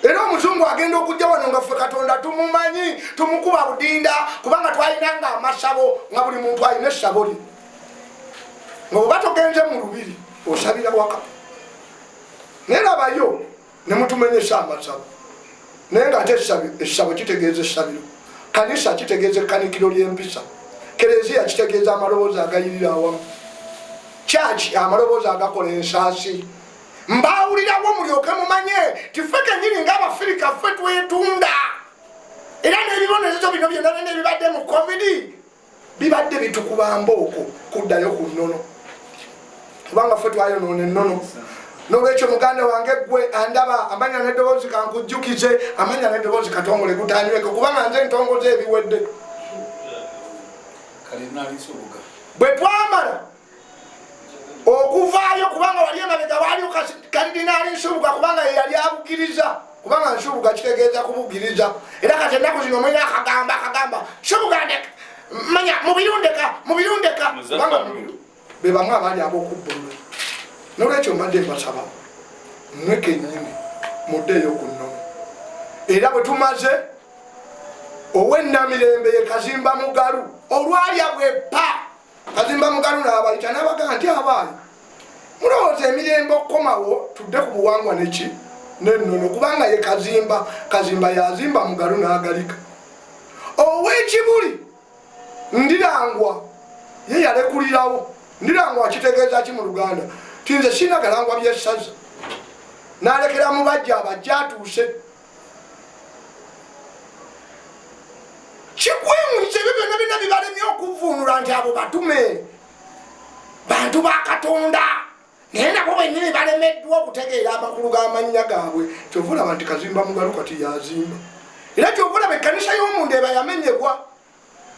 era omuzungu agenda okujja wano nga ffe Katonda tumumanyi, tumukuba budinda, kubanga twalinanga amasabo, nga buli muntu alina essabo lye, nga bweba togenze mu lubiri osabira waka. Naye labayo ne mutumenyesa amasabo, naye nga ate essabo kitegeeza essabiro, kanisa kitegeeza ekkanikiro ly'empisa, kereziya kitegeeza amaloboozi agayirira awamu, kyaki amaloboozi agakola ensaasi. Mbaawulirawo mulyoke mumanye ti ffe kenyini ng'Abafirika ffe twetunda, era n'ebibonerezo bino byonna byonna ebibadde mu COVID bibadde bitukuba mbooko kuddayo ku nnono, kubanga ffe twayonoona ennono. N'olwekyo muganda wange gwe andaba, amanya n'eddoboozi, kankujjukize amanya n'eddoboozi katongole gutanyweke, kubanga nze ntongoza ebiwedde. Bwe twamala okuvaayo, kubanga wali emabega waaliwo Kalidinaali Nsubuga, kubanga ye yali abugiriza, kubanga Nsubuga kitegeeza kubugiriza. Era kati ennaku zino mulina akagamba akagamba Nsubuga ndeka, manya Mubiru ndeka, Mubiru ndeka, kubanga Mubiru be bamu abaali ab'okubbulula. N'olwekyo mbadde mbasaba mmwe kennyini muddeeyo ku nnono. Era bwe tumaze, ow'ennamirembe ye Kazimba Mugalu, olwalya bweppa Kazimba Mugalu n'abayita n'abagaa nti, abaayi, mulowooza emirembe okukomawo tudde ku buwangwa neki n'ennono, kubanga ye Kazimba, Kazimba yazimba Mugalu n'agalika. Ow'ekibuli Ndirangwa ye yalekulirawo. Ndirangwa kitegeeza ki mu Luganda? Ti nze sirina galangwa by'essaza, n'alekera mubajja abajja atuuse. Kikwewunyisa ebyo byonna byonna bibalemye okuvvuunula nti abo batume bantu ba Katonda, naye nabo bennyini balemeddwa okutegeera amakulu g'amannya gaabwe. Kyova olaba nti Kazimba Mugalu kati yazimba, era kyova olaba ekkanisa y'omundeeba yamenyebwa,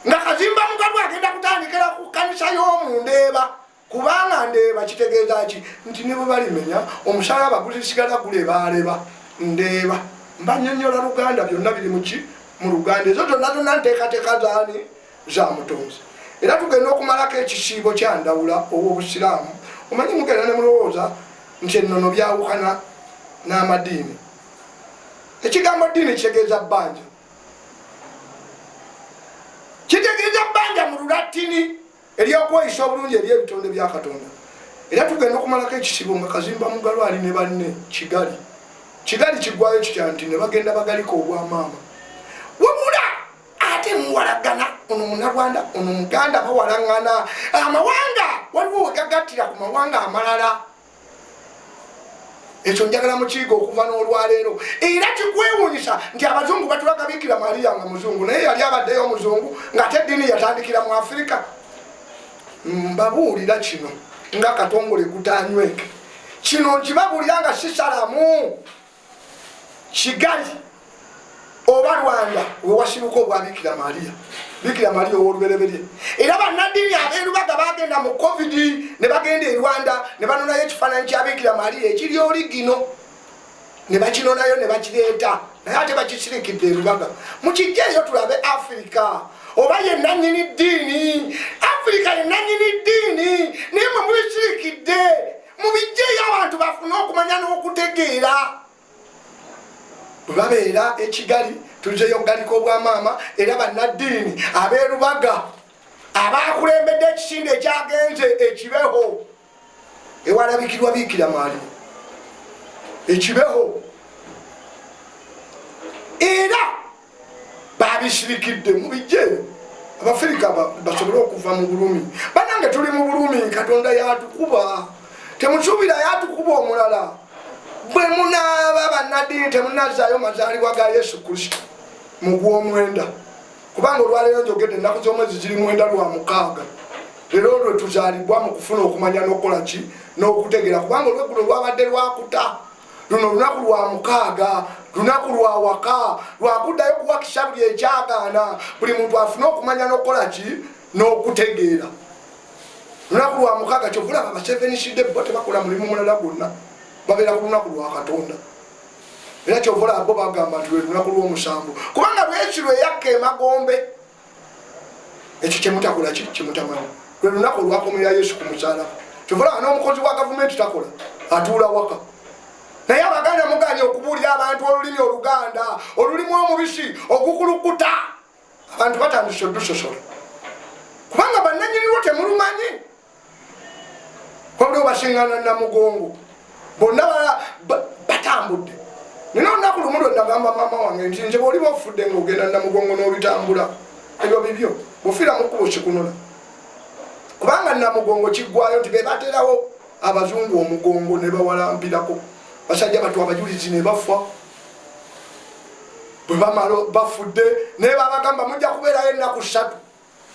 nga Kazimba Mugalu agenda kutandikira ku kkanisa y'omundeeba, kubanga ndeeba kitegeeza ki? Nti ne bwe balimenya omusalaba gulisigala gulebaaleba. Ndeeba mbanyonyola Luganda, byonna biri muki mu Luganda. Ezo zonna zonna nteekateeka zaani? Za Mutonzi. Era tugenda okumalako ekisiibo kya Ndawula ow'Obusiraamu. Omanyi mugenda ne mulowooza nti ennono byawukana n'amadiini. Ekigambo ddiini kitegeeza bbanja, kitegeeza bbanja mu Lulatini eryokweyisa obulungi eri ebitonde bya Katonda. Era tugenda okumalako ekisibo nga Kazimba Mugalu ali ne banne Kigali. Kigali kiggwayo kitya? Nti ne bagenda bagalika obwamaama, wabula ate muwalagana, ono Munarwanda, ono Muganda, bawalangana amawanga, waliwo wegagattira ku mawanga amalala. Ekyo njagala mukiyiga okuva n'olwaleero. Era kikwewuunyisa nti abazungu batulaga Bikira Mariya nga muzungu, naye yali abaddeyo omuzungu ng'ate eddiini yatandikira mu Afirika. Mbabuulira kino nga katongole gutanyweke, kino nkibabuulira nga sisalamu. Kigali oba Rwanda wewasibuka obwa Bikira Mariya, Bikira Mariya ow'olubereberye. Era bannaddiini ab'erubaga bagenda mu COVID ne bagenda e Rwanda ne banonayo ekifaananyi kya Bikira Mariya ekiri oligino, ne bakinonayo ne bakireeta, naye ate bakisirikidde erubaga. Mukijja eyo tulabe Afirika oba ye nannyini ddiini. Afirika ye nannyini ddiini, naye mwe mubisirikidde. Mubijjeeyo abantu bafune okumanya n'okutegeera. Bwe babeera ekigali tuzeeyo okugalika obwamaama. Era bannaddiini ab'erubaga abakulembedde ekisinde ekyagenze ekibeho ewalabikirwa Bikira Maria ekibeho. Abisirikidde mubijjeeyo Abafirika basobole okuva mu bulumi. Banange tuli mu bulumi, Katonda yatukuba, temusuubira yatukuba omulala. Bwe munaaba bannaddiini temunazaayo mazaalibwa ga Yesu Kristo mu gw'omwenda, kubanga olwaleero njogedde ennaku z'omwezi ziri 9 lwa mukaaga, leero lwe tuzaalibwa mu kufuna okumanya n'okukola ki n'okutegeera, kubanga olweggulo lwabadde lwakuta. Luno lunaku lwa mukaaga, lunaku lwa waka, lwakuddayo kuwakisa buli ekyagaana, buli muntu afune okumanya n'okukola ki n'okutegeera. Lunaku lwa mukaaga, kyova olaba abaseveniside bo tebakola mulimu mulala gwonna, babeera ku lunaku lwa Katonda. Era kyova olaba bo bagamba nti lwe lunaku lw'omusanvu, kubanga lweki lwe yakka emagombe. Ekyo kyemutakola ki kyemutamanyi, lwe lunaku olwakomerera Yesu ku musalaba. Kyova olaba n'omukozi wa gavumenti takola, atuula waka. Naye Abaganda muganye okubuulira abantu olulimi Oluganda olulimu omubisi ogukulukuta, abantu batandise odusosola kubanga bannanyinirwo temulumanyi. Wabula obasiŋŋana Namugongo bonna batambudde. Nina olunaku lumu lwe nagamba maama wange nti nze bw'oliba ofudde ng'ogenda Namugongo n'obitambula ebyo bibyo, bw'ofiira mu kkubo sikunona, kubanga Namugongo kiggwayo nti be baterawo abazungu omugongo ne bawalampirako basajja batu abajulizi ne bafa. Bwe bamala bafudde naye babagamba mujja kubeerayo ennaku 3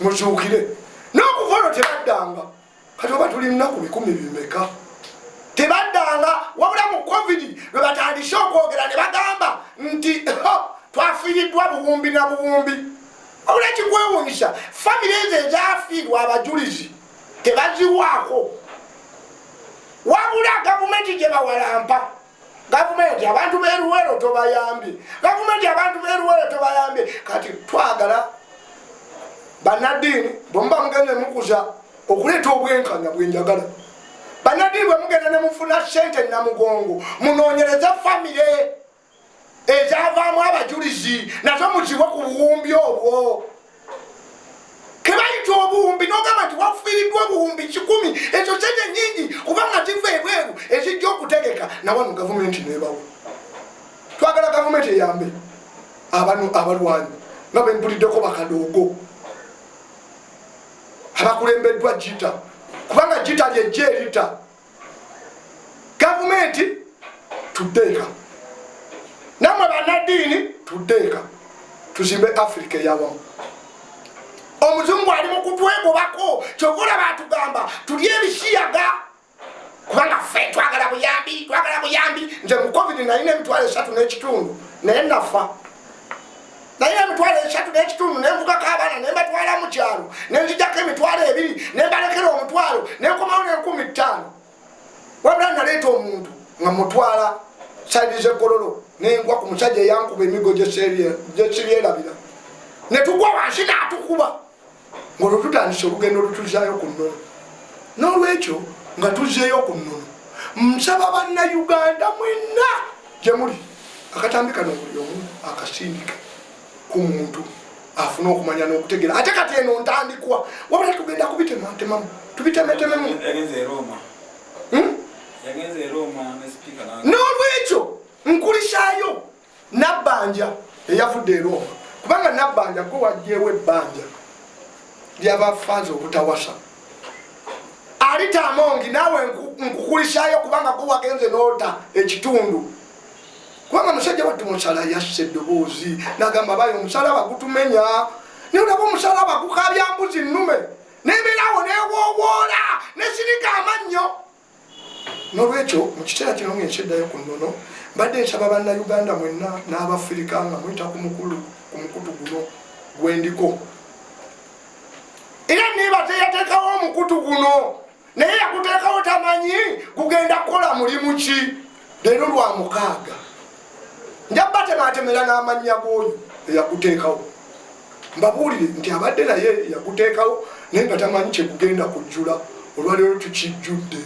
muzuukire, n'okuva olwo tebaddanga. Kati oba tuli nnaku bikumi bimeka tebaddanga. Wabula mu COVID lwe batandise okwogera ne bagamba nti twafiiriddwa buwumbi na buwumbi. Wabula kikwewuunyisa, famire ezo ezafiirwa abajulizi tebaziwaako, wabula gavumenti gye bawalampa. Gavumenti abantu b'eruwero tobayambye, gavumenti abantu b'eruwero tobayambye. Kati twagala bannaddiini bwe muba mugenda mukuza okuleeta obwenkanya bwenjagala, bannaddiini bwe mugenda ne mufuna ssente Namugongo, munoonyereze famire ezavaamu abajulizi nazo muziwe ku buwumbi obwo kebayita obuwumbi. N'ogamba nti wafiiriddwa obuwumbi 100, ezo sente nyingi kubanga ziva ebweru ezijja okutegeka nawano gavumenti nebawo. Twagala gavumenti eyambe abano abalwanyi nga bempuliddeko bakadoogo abakulembeddwa gita, kubanga gita lyejja erita gavumenti. Tuddeeka nammwe bannaddiini, tuddeeka tuzimbe Afirika eyawamu. Omuzungu ali mu kutwegobako, kyova olaba atugamba tulye ebisiyaga, kubanga ffe twagala buyambi, twagala buyambi. Nze mu COVID nalina 350,000, naye nafa. Nalina 350,000, nenvugako abaana nembatwala mu kyalo, nenzijako 20,000, nembalekera 1,000, nenkomawo n'5,000. Wabula naleeta omuntu nga mutwala side z'ekololo, nengwa ku musajja eyankuba emigo gyesiryerabira, netugwa wansi n'atukuba, ng'olwo tutandise olugendo olutuzaayo ku nnono. N'olwekyo nga tuzzeeyo ku nnono, nsaba Bannayuganda mwenna gye muli, akatambi kano buli omu akasindike ku muntu afune okumanya n'okutegeera. Ate kati eno ntandikwa, wabula tugenda kubitematemamu, tubitemetememu. N'olwekyo nkulisaayo Nabbanja eyavudde e Roma, kubanga Nabbanja gwe wajjeewo ebbanja lyabafaaza obutawasa. Alita Amongi, naawe nkukulisaayo, kubanga gwe wagenze n'ota ekitundu, kubanga musajja wattu musala yassa eddoboozi nagamba bayo omusalaba gutumenya, naye olaba omusalaba gukabya mbuzi nnume nebeerawo newoowoola nesirika amannyo. Nolwekyo mu kiseera kino ng'ensi eddayo ku nnono, mbadde nsaba Bannayuganda mwenna n'Abafirika nga muyita ku mukulu ku mukutu guno gwendiko, era nebaza eyateekawo omukutu guno, naye yaguteekawo tamanyi gugenda kukola mulimu ki. Leero lwa mukaaga, nja batematemera n'amannya g'oyo eyaguteekawo, mbabuulire nti abadde naye yaguteekawo naye nga tamanyi kyegugenda kujjula. Olwaleero tukijjudde,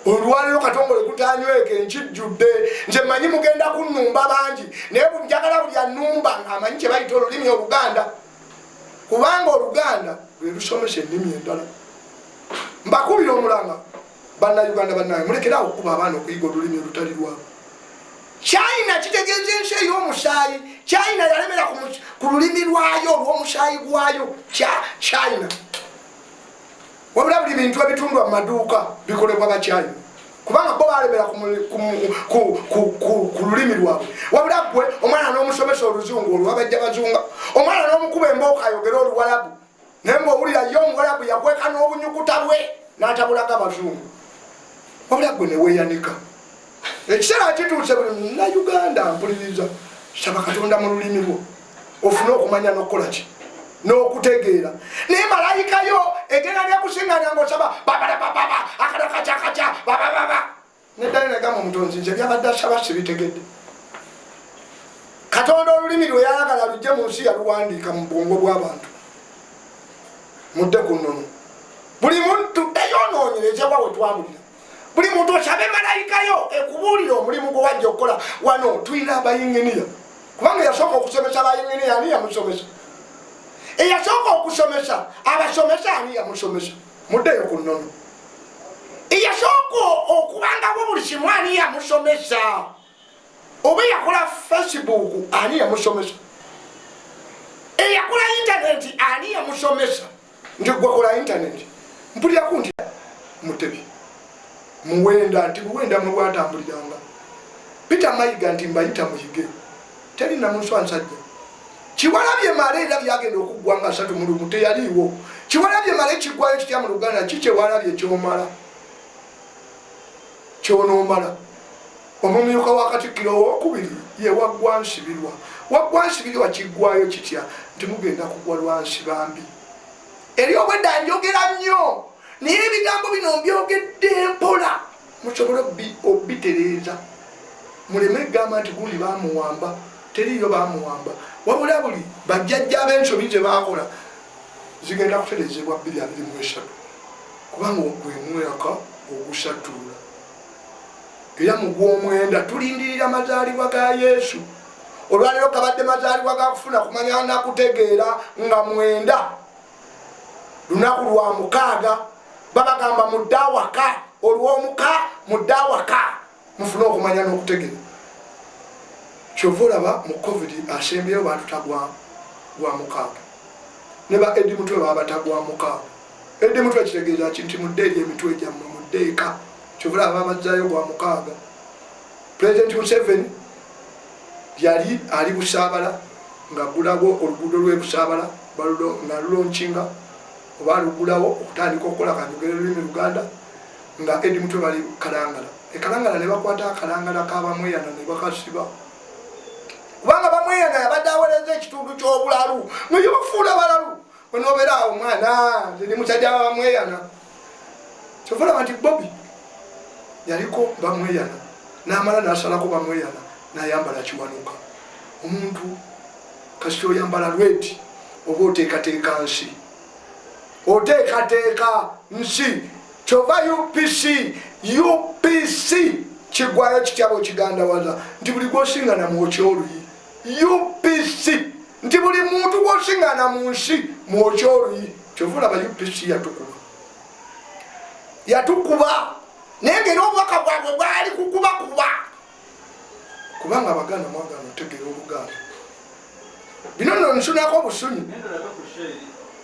olwaleero katongole gutanyweke nkijjudde. Nze mmanyi mugenda kunnumba bangi, naye njagala buli annumba ng'amanyi kye bayita olulimi Oluganda, kubanga Oluganda lwe lusomesa ennimi endala. Mbakubira omulanga, Bannayuganda bannaye, mulekerawo okukuba abaana okuyiga olulimi olutali lwabwe. China kitegeeza ensi ey'omusaayi. China yalemera ku lulimi lwayo olw'omusaayi gwayo China. Wabula buli bintu ebitundwa mu maduuka bikolebwa Bachina, kubanga bo balemera ku lulimi lwabwe. Wabula gwe omwana n'omusomesa oluzungu olwabajja bazunga, omwana n'omukuba embooka ayogere oluwalabu, naye ng'owulira ye omuwalabu yakweka n'obunyukuta bwe n'atabulaga bazungu. Wabula gwe ne weeyanika. Ekiseera kituuse buli Munnayuganda mpuliriza, saba Katonda mu lulimi lwo ofune okumanya n'okukola ki n'okutegeera. Naye malayika yo egenda nekusinganya ng'osaba babalabababa akalakacakaca babababa neddayo negamba omutonzi nze byabadde asaba sibitegedde. Katonda olulimi lwe yayagala lujje mu nsi yaluwandiika mu bwongo bw'abantu. Mudde ku nnono, buli muntu ddayo onoonyereze wa we twabulira. Buli muntu osabe malayika yo ekubuulire omulimu gwe wajja okukola. Wano tulina abayinginiya, kubanga eyasooka okusomesa abayinginiya ani yamusomesa? Eyasooka okusomesa abasomesa ani yamusomesa? Muddeyo ku nnono. Eyasooka okubangawo buli kimu ani yamusomesa? Oba eyakola Facebook ani yamusomesa? Eyakola intaneti ani yamusomesa? Nti gwe kola intaneti. Mpuliraku nti Mutebi Muwenda nti Buwenda mwe bwatambuliranga. Peter Mayiga nti mbayita muyige. Teri namunswa nsajja. Kiwalabye Male era byagenda okuggwa nga 31 teyaliiwo. Kiwalabye Male kiggwayo kitya mu Luganda? Ki kyewalabye kyomala kyonoomala? Omumyuka wa Katikkiro owokubiri ye Waggwa Nsibirwa. Waggwa Nsibirwa kiggwayo kitya? Nti mugenda kugwa lwa Nsibambi. Eri obwedda njogera nnyo, naye ebigambo bino mbyogedde mpola musobole obitereeza, muleme kugamba nti gundi bamuwamba. Teriiyo bamuwamba, wabula buli bajjajja ab'ensobi ze baakola zigenda kutereezebwa 2023, kubanga gwe mwaka ogusatulula era mu gw'omwenda tulindirira mazaalibwa ga Yesu. Olwaleero gabadde mazaalibwa ga kufuna kumanya nakutegeera nga 9, lunaku lwa mukaaga. Babagamba mudde awaka, olw'omuka mudde awaka mufune okumanya n'okutegeera. Kyova olaba mu COVID asembyeyo batuta gwa mukaaga, ne ba Eddie Mutwe babata gwa mukaaga. Eddie Mutwe kitegeeza ki? Nti mudde eri emitwe gyammwe, mudde eka. Kyova olaba babazaayo gwa mukaaga. Pulezidenti Museveni yali ali Busaabala ng'aggulawo oluguudo lw'e Busaabala, nga lulonkinga oba aluggulawo okutandika okukola kanjogere lulimi Luganda, nga Eddie Mutwe bali Kalangala. E Kalangala ne bakwata akalangala ka Bamweyana ne bakasiba, kubanga Bamweyana yabadde awereza ekitundu ky'obulalu nga yebafuula balalu. Onoobeera awo mwana, nze ndi musajja wa Bamweyana. Kyova olaba nti Bobi yaliko Bamweyana n'amala n'asalako Bamweyana n'ayambala Kiwanuka. Omuntu kasita oyambala lweti oba oteekateeka nsi, oteekateeka nsi. Kyova UPC, UPC kigwayo kitya bwekigandawaza nti buli gwosingana mwokya oluyi. UPC nti buli muntu gwosingana mu nsi mwokya oluyi. Kyova olaba UPC yatukuba, yatukuba, naye ng'era obubaka bwabwe bwali kukubakuba, kubanga Abaganda mwagala otegeera Oluganda. Bino nno nsunako obusunyi,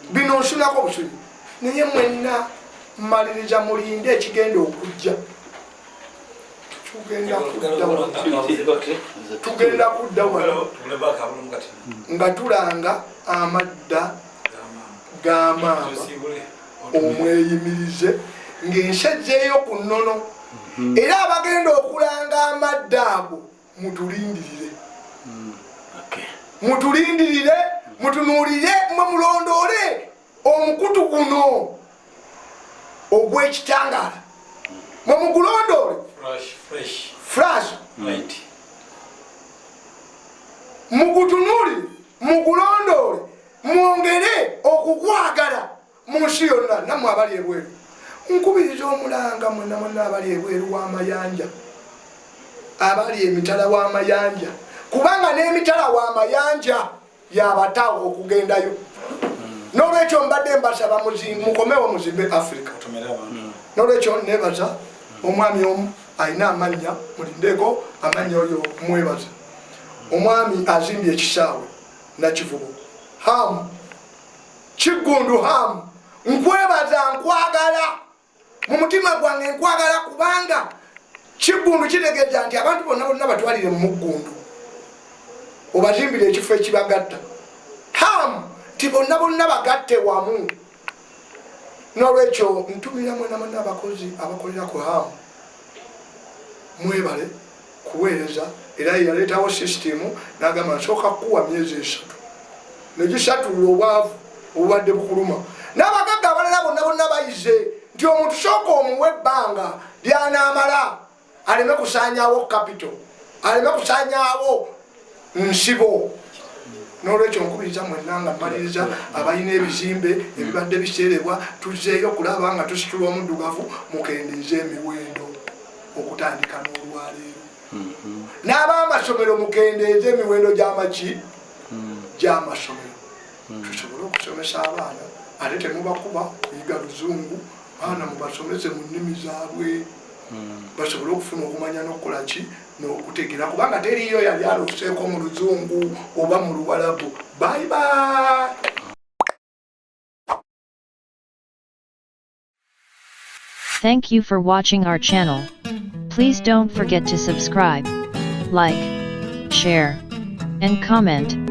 bino nsunako obusunyi, naye mwenna mmaliriza mulinde ekigenda okujja. Tugenda kudda wano nga tulanga amadda ga maama omweyimirize ng'ensi ezzeeyo ku nnono. Era abagenda okulanga amadda ago mutulindirire, mutulindirire, mutunuulire, mwe mulondoole omukutu guno ogw'ekitangaala, mwe mugulondoole flash, mugutunuulire, mugulondoole, mwongere okugwagala mu nsi yonna. Nammwe abali ebweru nkubiriza omulanga, mwenna mwenna abali ebweru w'amayanja, abali emitala w'amayanja, kubanga n'emitala w'amayanja yabatawo okugendayo. N'olwekyo mbadde mbasaba mukomewo muzimbe Africa. N'olwekyo nebaza omwami omu alina amannya, mulindeeko amannya, oyo mwebaza. Omwami azimbye ekisaawe Nakivubo. Hamu Kiggundu, Hamu, nkwebaza, nkwagala mu mutima gwange, nkwagala kubanga Kiggundu kitegeeza nti abantu bonna bonna batwalire mu muggundu, obazimbire ekifo ekibagatta. Hamu nti bonna bonna bagatte wamu. Nolwekyo ntumira mwena mwena abakozi abakolera ku Hamu, mwebale kuweereza. Era yaleetawo sisitimu n'agamba, nsooka kukuwa myezi 3 negisatulula obwavu obubadde bukuluma. N'abagagga abalala bonna bonna bayize nti omuntu sooka omuwa ebbanga lyanaamala aleme kusanyawo capital, aleme kusanyawo nsibo. Nolwekyo nkubiriza mwenna nga mmaliriza, abalina ebizimbe ebibadde biseerebwa, tuzzeeyo kulaba nga tusitula omuddugavu, mukendeeze emiwendo okutandika n'olwaleero. N'ab'amasomero, mukendeeze emiwendo gy'amaki gy'amasomero, tusobole okusomesa abaana. Ate temubakuba kuyiga luzungu, baana mubasomese mu nnimi zaabwe basobole okufuna okumanya n'okukola ki n'okutegeera, kubanga teriyo yali aloseeko mu luzungu oba mu luwalabu. Bye bye. Thank you for watching our channel. Please don't forget to subscribe, like, share, and comment.